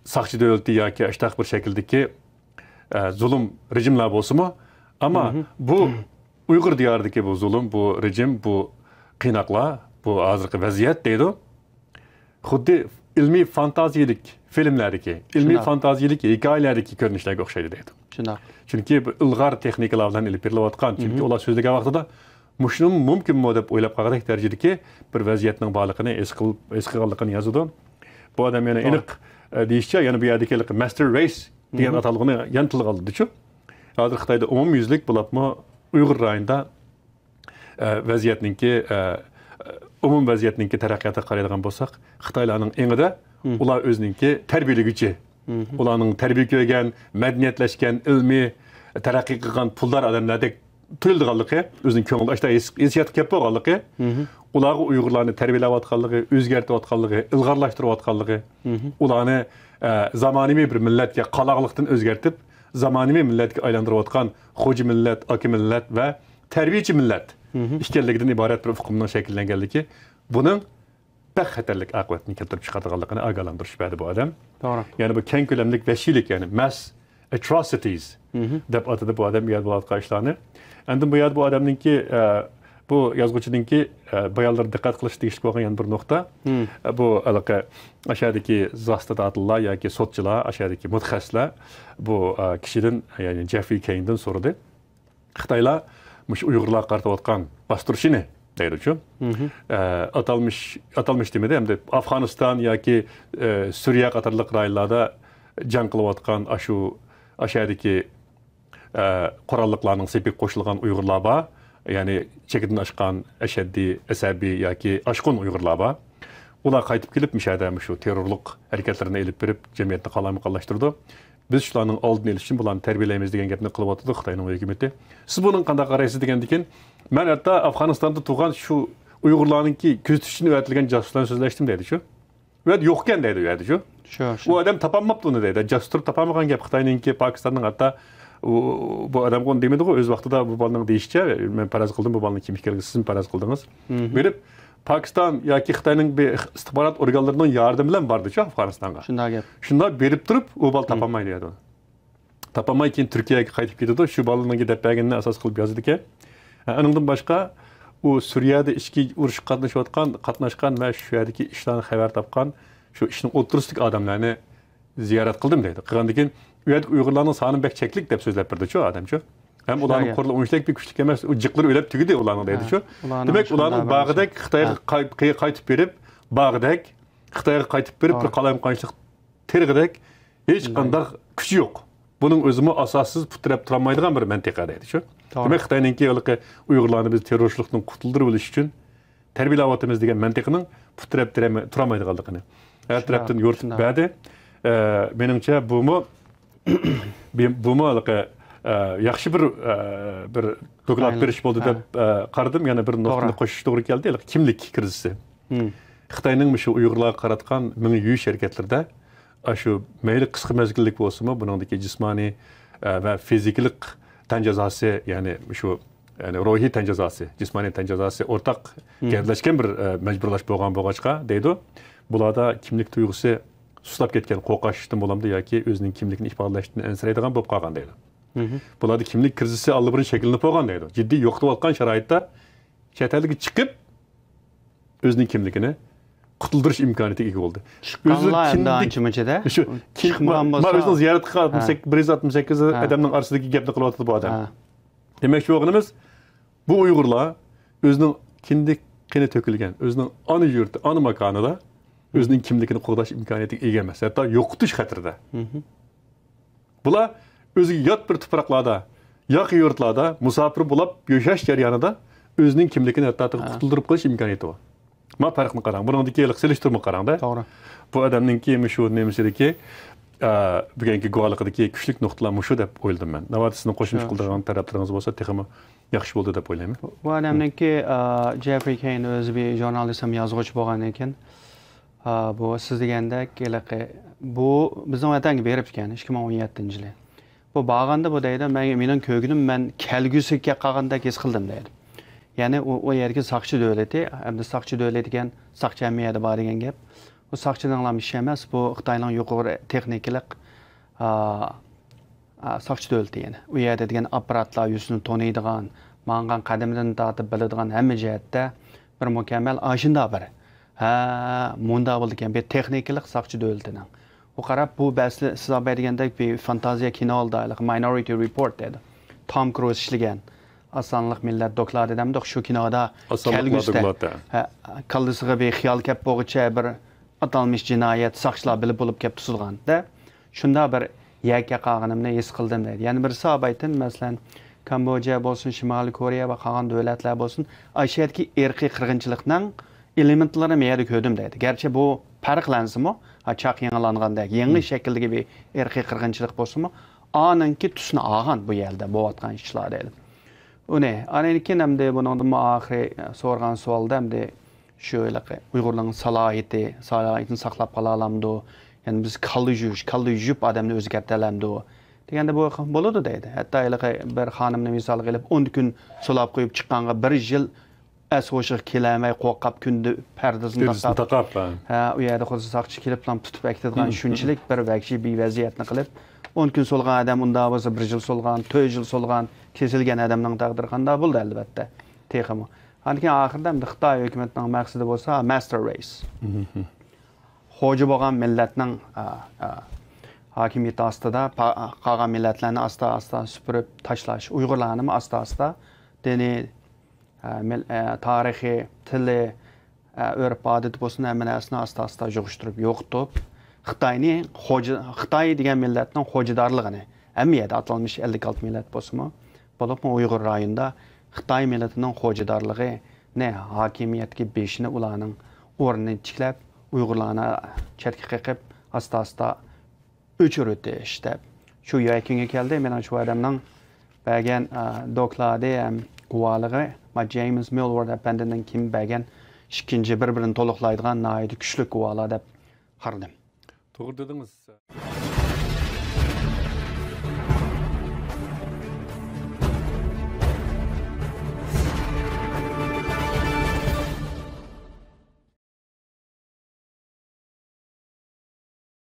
ساقچى دۆلىتى ياكى ئاشتاق بىر شەكىلدىكى، ئە، زۇلۇم رېجىملار بولسىمۇ، ئەمما بۇ ئۇيغۇر دىيارىدىكى بۇ زۇلۇم، بۇ رېجىم، بۇ قىيناقلار، بۇ ھازىرقى ۋەزىيەت دەيدۇ. خۇددى ئىلمىي فانتازىيىلىك فىلىملەردىكى، ئىلمىي فانتازىيىلىك ھېكايىلەردىكى كۆرۈنۈشلەرگە ئوخشايدۇ دەيدۇ. شۇنداق. چۈنكى بۇ ئىلغار تېخنىكىلار بىلەن ئېلىپ بېرىلىۋاتقان. چۈنكى ئۇلار سۆزلىگەن ۋاقتىدا مۇشۇنىمۇ مۇمكىنمۇ دەپ ئويلاپ قالغۇدەك دەرىجىدىكى بىر ۋەزىيەتنىڭ بارلىقىنى ھېس قىل-، ھېس قىلغانلىقىنى يازىدۇ. بۇ ئادەم يەنە ئېنىق، ئە، دېيىشىچە، يەنە بۇ يەردىكى ماستېر رېيس دېگەن ئاتالغۇنى يەنە تىلغا ئالدىچۇ. ھازىر خىتايدا ئومۇميۈزلۈك بولۇپمۇ ئۇيغۇر رايونىدا، ئە، ۋەزىيەتنىڭكى، ئە، ئومۇمىي ۋەزىيەتنىڭكى تەرەققىياتىغا قارايدىغان بولساق، خىتايلارنىڭ ئېڭىدە ئۇلار ئۆزىنىڭكى تەربىيەلىگۈچى، ئۇلارنىڭ تەربىيە كۆرگەن، مەدەنىيەتلەشكەن، ئىلمىي تەرەققىي قىلغان پۇلدار ئادەملەردەك تۇيۇلىدىغانلىقى، ئۆزىنىڭ كۆڭلىدە ئاشۇنداق ھېس-، ھېسسىياتقا كەپ بولغانلىقى، ئۇلارغا ئۇيغۇرلارنى تەربىيەلەۋاتقانلىقى، ئۆزگەرتىۋاتقانلىقى، ئىلغارلاشتۇرۇۋاتقانلىقى، ئۇلارنى، ئە، زامانىۋى بىر مىللەتكە، قالاقلىقتىن ئۆزگەرتىپ، زامانىۋى مىللەتكە ئايلاندۇرۇۋاتقان خوجا مىللەت، ئاكا مىللەت ۋە تەربىيەچى مىللەت ئىكەنلىكىدىن ئىبارەت بىر ئۇقۇمنىڭ شەكىللەنگەنلىكى، بۇنىڭ بەك خەتەرلىك ئاقىۋەتنى كەلتۈرۈپ چىقارىدىغانلىقىنى ئاگاھلاندۇرۇش بەردى بۇ ئادەم. توغرا. يەنى بۇ كەڭ كۆلەملىك ۋەھشىيلىك، يەنى مەس ئەتروسىتىز دەپ ئاتىدى بۇ ئادەم بۇ يەردە بولۇۋاتقان ئىشلارنى. ئاندىن بۇ يەردە بۇ ئادەمنىڭكى، ئە، بۇ يازغۇچىنىڭكى، ئە، بايانلىرىغا دىققەت قىلىش تېگىشلىك بولغان يەنە بىر نۇقتا. ئە، بۇ ھېلىقى ئاشۇ يەردىكى زاستاداتلار ياكى سوتچىلار، ئاشۇ يەردىكى مۇتەخەسسىسلەر بۇ، ئە، كىشىدىن، يەنى جېفرى كەيندىن سورىدى. خىتايلار مۇشۇ ئۇيغۇرلارغا قارىتىۋاتقان باستۇرۇشىنى، دەيدۇ شۇ. ئە، ئاتالمىش، ئاتالمىش دېمىدى، ئەمدى ئافغانىستان ياكى، ئە، سۈرىيە قاتارلىق رايونلاردا جەڭ قىلىۋاتقان ئاشۇ، ئاشۇ يەردىكى، ئە، قوراللىقلارنىڭ سېپىگە قوشۇلغان ئۇيغۇرلار بار. يەنى چېكىدىن ئاشقان ئەشەددىي، ئەسەبىي ياكى ئاشقۇن ئۇيغۇرلار بار. ئۇلار قايتىپ كېلىپ، مۇشۇ يەردە مۇشۇ تېررورلۇق ھەرىكەتلىرىنى ئېلىپ بېرىپ، جەمئىيەتنى قالايمىقانلاشتۇرىدۇ. بىز شۇلارنىڭ ئالدىنى ئېلىش ئۈچۈن بۇلارنى تەربىيەلەيمىز دېگەن گەپنى قىلىۋاتىدۇ خىتاينىڭ ھۆكۈمىتى. سىز بۇنىڭغا قانداق قارايسىز دېگەندىكىن، مەن ھەتتا ئافغانىستاندا تۇرغان شۇ ئۇيغۇرلارنىڭكى كۆزىتىش ئۈچۈن ئەۋەتىلگەن جاسۇسلار بىلەن سۆزلەشتىم دەيدۇ شۇ. ئۇ يەردە يوقكەن دەيدۇ، ئۇ يەردە شۇ. شۇ، شۇ. ئۇ ئادەم تاپالماپتۇ ئۇنى دەيدۇ. جاسۇس تۇرۇپ تاپالمىغان گەپ. خىتاينىڭكى، پاكىستاننىڭ ھەتتا ئۇ، بۇ ئادەمگە ئۇنى دېمىدىغۇ، ئۆز ۋاقتىدا بۇ بالىنىڭ دېيىشىچە، مەن پەرەز قىلدىم، بۇ بالىنىڭ كىم ئىكەنلىكىنى سىزمۇ پەرەز قىلدىڭىز. بېرىپ، پاكىستان ياكى خىتاينىڭ بىر ئىستىخبارات ئورگانلىرىنىڭ ياردىمى بىلەن باردىچۇ ئافغانىستانغا. شۇنداق گەپ. شۇنداق بېرىپ تۇرۇپ، ئۇ بالا تاپالمايدۇ ئۇ يەردە. تاپالماي كېيىن تۈركىيەگە قايتىپ كېتىدۇ. شۇ بالىنىڭكى دەپ بەرگىنىنى ئاساس قىلىپ يازىدىكەن. ھە، ئۇنىڭدىن باشقا، ئۇ سۈرىيەدە ئىچكى ئۇرۇشقا قاتنىشىۋاتقان، قاتناشقان ۋە شۇ يەردىكى ئىشلارنى خەۋەر تاپقان، شۇ ئىشنىڭ ئوتتۇرىسىدىكى ئادەملەرنى زىيارەت قىلدىم دەيدۇ. قىلغاندىن كېيىن، ئۇ يەردىكى ئۇيغۇرلارنىڭ سانى بەك چەكلىك دەپ سۆزلەپ بېرىدىچۇ ئادەمچۇ. ھەم ئۇلارنىڭ قورالى ئۇنچىلىك بەك كۈچلۈك ئەمەس، ئۇ جىقلىرى ئۆلۈپ تۈگىدى ئۇلارنىڭ دەيدىچۇ. دېمەك، ئۇلارنىڭ باغىدەك خىتايغا قاي-، قاي-، قايتىپ بېرىپ، باغىدەك خىتايغا قايتىپ بېرىپ، بىر قالايمىقانچىلىق تېرىغىدەك ھېچقانداق كۈچى يوق. بۇنىڭ ئۆزىمۇ ئاساسسىز پۇت تىرەپ تۇرالمايدىغان بىر مەنتىقە دەيدىچۇ. دېمەك، خىتاينىڭكى ھېلىقى ئۇيغۇرلارنى بىز تېررورچىلىقتىن قۇتۇلدۇرۇۋېلىش ئۈچۈن تەربىيەلەۋاتىمىز دېگەن مەنتىقىنىڭ پۇت تىرەپ تىرەلمەي-، تۇرالمايدىغانلىقىنى ھەر تەرەپتىن يورۇتۇپ بەردى. ئە، مېنىڭچە بۇمۇ، بۇ-، بۇمۇ ھېلىقى، ئە، ياخشى بىر، ئە، بىر دوكلات بېرىش بولدى دەپ، ئە، قارىدىم. يەنە بىر نۇقتىنى قوشۇش توغرا كەلدى. ھېلىقى كىملىك كىرىزىسى. خىتاينىڭ مۇشۇ ئۇيغۇرلارغا قاراتقان مېڭە يۇيۇش ھەرىكەتلىرىدە ئاشۇ مەيلى قىسقا مەزگىللىك بولسىمۇ، بۇنىڭدىكى جىسمانىي، ئە، ۋە فىزىكىلىق تەن جازاسى، يەنى مۇشۇ، يەنى روھىي تەن جازاسى، جىسمانىي تەن جازاسى ئورتاق گەۋدىلەشكەن بىر، ئە، مەجبۇرلاش بولغان بولغاچقا دەيدۇ. بۇلاردا كىملىك تۇيغۇسى سۇسلاپ كەتكەن، قورقۇشتىن بولامدۇ ياكى ئۆزىنىڭ كىملىكىنى ئىپادىلەشتىن ئەنسىرەيدىغان بولۇپ قالغان دەيدۇ. بۇلاردا كىملىك كىرىزىسى ئاللىبۇرۇن شەكىللىنىپ بولغان دەيدۇ. جىددىي يوقىتىۋاتقان شارائىتتا چەت ئەلگە چىقىپ، ئۆزىنىڭ كىملىكىنى قۇتۇلدۇرۇش ئىمكانىيىتىگە ئىگە بولدى. چىققانلار ئەمدى ئانچە-مۇنچىدە. شۇ، چىقمىغان بولسا، مانا ئۆزىنىڭ زىيارەتكە قاتنىشقان بىر يۈز ئاتمىش سەككىز ئادەمنىڭ ئارىسىدىكى گەپنى قىلىۋاتىدۇ بۇ ئادەم. دېمەكچى بولغىنىمىز، بۇ ئۇيغۇرلار ئۆزىنىڭ كىندىك قېنى تۆكۈلگەن، ئۆزىنىڭ ئانا يۇرتى، ئانا ماكانىدا ئۆزىنىڭ كىملىكىنى قوغداش ئىمكانىيىتىگە ئىگە ئەمەس، ھەتتا يوقىتىش خەتىرىدە. بۇلار ئۆزىگە يات بىر تۇپراقلاردا، ياقا يۇرتلاردا مۇساپىر بولاپ ياشاش جەريانىدا ئۆزىنىڭ كىملىكىنى ھەتتا قۇتۇلدۇرۇپ قېلىش ئىمكانىيىتى بار. ما پەرقنى قاراڭ. بۇنىڭدىكى ھېلىقى سېلىشتۇرما قاراڭدا. توغرا. بۇ ئادەمنىڭكى مۇشۇ نېمىسىدىكى، ئە، بۈگۈنكى گۇۋاھلىقىدىكى كۈچلۈك نۇقتىلار مۇشۇ دەپ ئويلىدىم مەن. ناۋادا سىزنىڭ قوشۇمچە قىلىدىغان تەرەپلىرىڭىز بولسا تېخىمۇ ياخشى بولدى دەپ ئويلايمەن. بۇ ئادەمنىڭكى، ئە، جېفرى كېين ئۆزى بىر ژۇرنالىست ھەم يازغۇچى بولغاندىن كېيىن، ئا، بۇ سىز دېگەندەك ھېلىقى، بۇ بىزنىڭ ۋەتەنگە بېرىپتىكەن ئىككى مىڭ ئون يەتتىنچى يىلى. بۇ بارغاندا بۇ دەيدۇ، مەن، مېنىڭ كۆرگىنىم مەن كەلگۈسىگە كەپ قالغاندەك ھېس قىلدىم دەيدۇ. يەنى ئۇ، ئۇ يەردىكى ساقچى دۆلىتى، ئەمدى ساقچى دۆلىتى دېگەن ساقچى ھەممە يەردە بار دېگەن گەپ. ئۇ ساقچىنىڭلام ئىشى ئەمەس، بۇ خىتاينىڭ يۇقىرى تېخنىكىلىق، ئا، ئا، ساقچى دۆلىتى يەنە. ئۇ يەردە دېگەن ئاپپاراتلار يۈزىنى تونۇيدىغان، ماڭغان قەدىمىدىن تارتىپ بىلىدىغان ھەممە جەھەتتە بىر مۇكەممەل ئاشۇنداق بىر، ھە، مۇنداق بولىدىكەن، بىر تېخنىكىلىق ساقچى دۆلىتىنىڭ. ئۇ قاراپ، بۇ بەسلى سىز ئاۋۋال دېگەندەك بىر فانتازىيە كىنو ئالدى، ھېلىقى ماينورىتى رېپورت دەيدۇ. تام كروز ئىشلىگەن. ئاز سانلىق مىللەت دوكلاتى دەمدۇق، شۇ كىنودا كەلگۈسىدە، ھە، كاللىسىغا بىر خىيال كەپ بولغۇچە بىر ئاتالمىش جىنايەت ساقچىلار بىلىپ بولۇپ كەپ تۇتۇلغان دە. شۇنداق بىر يەككە قالغىنىمنى ھېس قىلدىم دەيدۇ. يەنە بىرسى ئاۋايتىن، مەسىلەن، كامبودژا بولسۇن، شىمالىي كورېيە ۋە قالغان دۆلەتلەر بولسۇن، ئاشۇيەردىكى ئىرقىي قىرغىنچىلىقنىڭ ئېلېمېنتلىرىنى مەن يەردە كۆردۈم دەيدۇ. گەرچە بۇ پەرقلەنسىمۇ، ھا، چاق يېڭىلاندىغاندەك، يېڭى شەكىلدىكى بىر ئىرقىي قىرغىنچىلىق بولسىمۇ، ئانىڭكى تۈسىنى ئالغان بۇ يەردە بولۇۋاتقان ئىشلار دەيدۇ. ئۇنى، ئاندىن كېيىن ئەمدى بۇنىڭدىمۇ ئاخىرى سورىغان سوئالدا ئەمدى شۇ ھېلىقى ئۇيغۇرلارنىڭ سالاھىيىتى، سالاھىيىتىنى ساقلاپ قالالامدۇ؟ يەنى بىز كاللا يۇيۇش، كاللا يۇيۇپ ئادەمنى ئۆزگەرتەلەمدۇ؟ دېگەندە بۇ بولىدۇ دەيدۇ. ھەتتا ھېلىقى بىر خانىمنى مىسالغا ئېلىپ، ئون كۈن سولاپ قويۇپ چىققانغا بىر يىل ئەس ھوشىغا كېلەلمەي قورقۇپ كۈندە پەردىسىنى تاقاپ، ھە، ئۇ يەردە خۇددى ساقچى كېلىپلا تۇتۇپ ئەكېتىدىغان شۇنچىلىك بىر ۋەھشىي بىر ۋەزىيەتنى قىلىپ، ئون كۈن سولىغان ئادەم ئۇنداق بولسا بىر يىل سولىغان، تۆت يىل سولىغان، كېسىلگەن ئادەمنىڭ تەقدىرى قانداق بولىدۇ ئەلۋەتتە، تېخىمۇ. ئاندىن كېيىن ئاخىرىدا ئەمدى خىتاي ھۆكۈمىتىنىڭ مەقسىتى بولسا ماستېر رەيس. خوجا بولغان مىللەتنىڭ، ئا، ئا، ھاكىمىيىتى ئاستىدا پا-، قالغان مىللەتلەرنى ئاستا-ئاستا سۈپۈرۈپ تاشلاش، ئۇيغۇرلارنىمۇ ئاستا-ئاستا دىنىي، ئە، مىل-، ئە، تارىخى، تىلى، ئە، ئۆرپ-ئادىتى بولسۇن، ھەممە نەرسىنى ئاستا-ئاستا يىغىشتۇرۇپ يوقىتىپ، خىتاينى خوجا-، خىتاي دېگەن مىللەتنىڭ خوجىدارلىقىنى، ھەممە يەردە ئاتالمىش ئەللىك ئالتە مىللەت بولسىمۇ، بولۇپمۇ ئۇيغۇر رايونىدا خىتاي مىللىتىنىڭ خوجىدارلىقىنى، ھاكىمىيەتتىكى بېشىنى، ئۇلارنىڭ ئورنىنى تىكلەپ، ئۇيغۇرلارنى چەتكە قېقىپ، ئاستا-ئاستا ئۆچۈرۈۋېتىش دەپ شۇ يەكۈنگە كەلدى. مېنىڭچە، شۇ ئادەمنىڭ بەرگەن، ئە، دوكلاتى ھەم گۇۋاھلىقى، ما، جېيمس مىلۋورد ئەپەندىنىڭ كىم بەرگەن ئىككىنچى بىر-بىرىنى تولۇقلايدىغان ناھايىتى كۈچلۈك گۇۋاھلار دەپ قارىدىم. توغرا دېدىڭىز.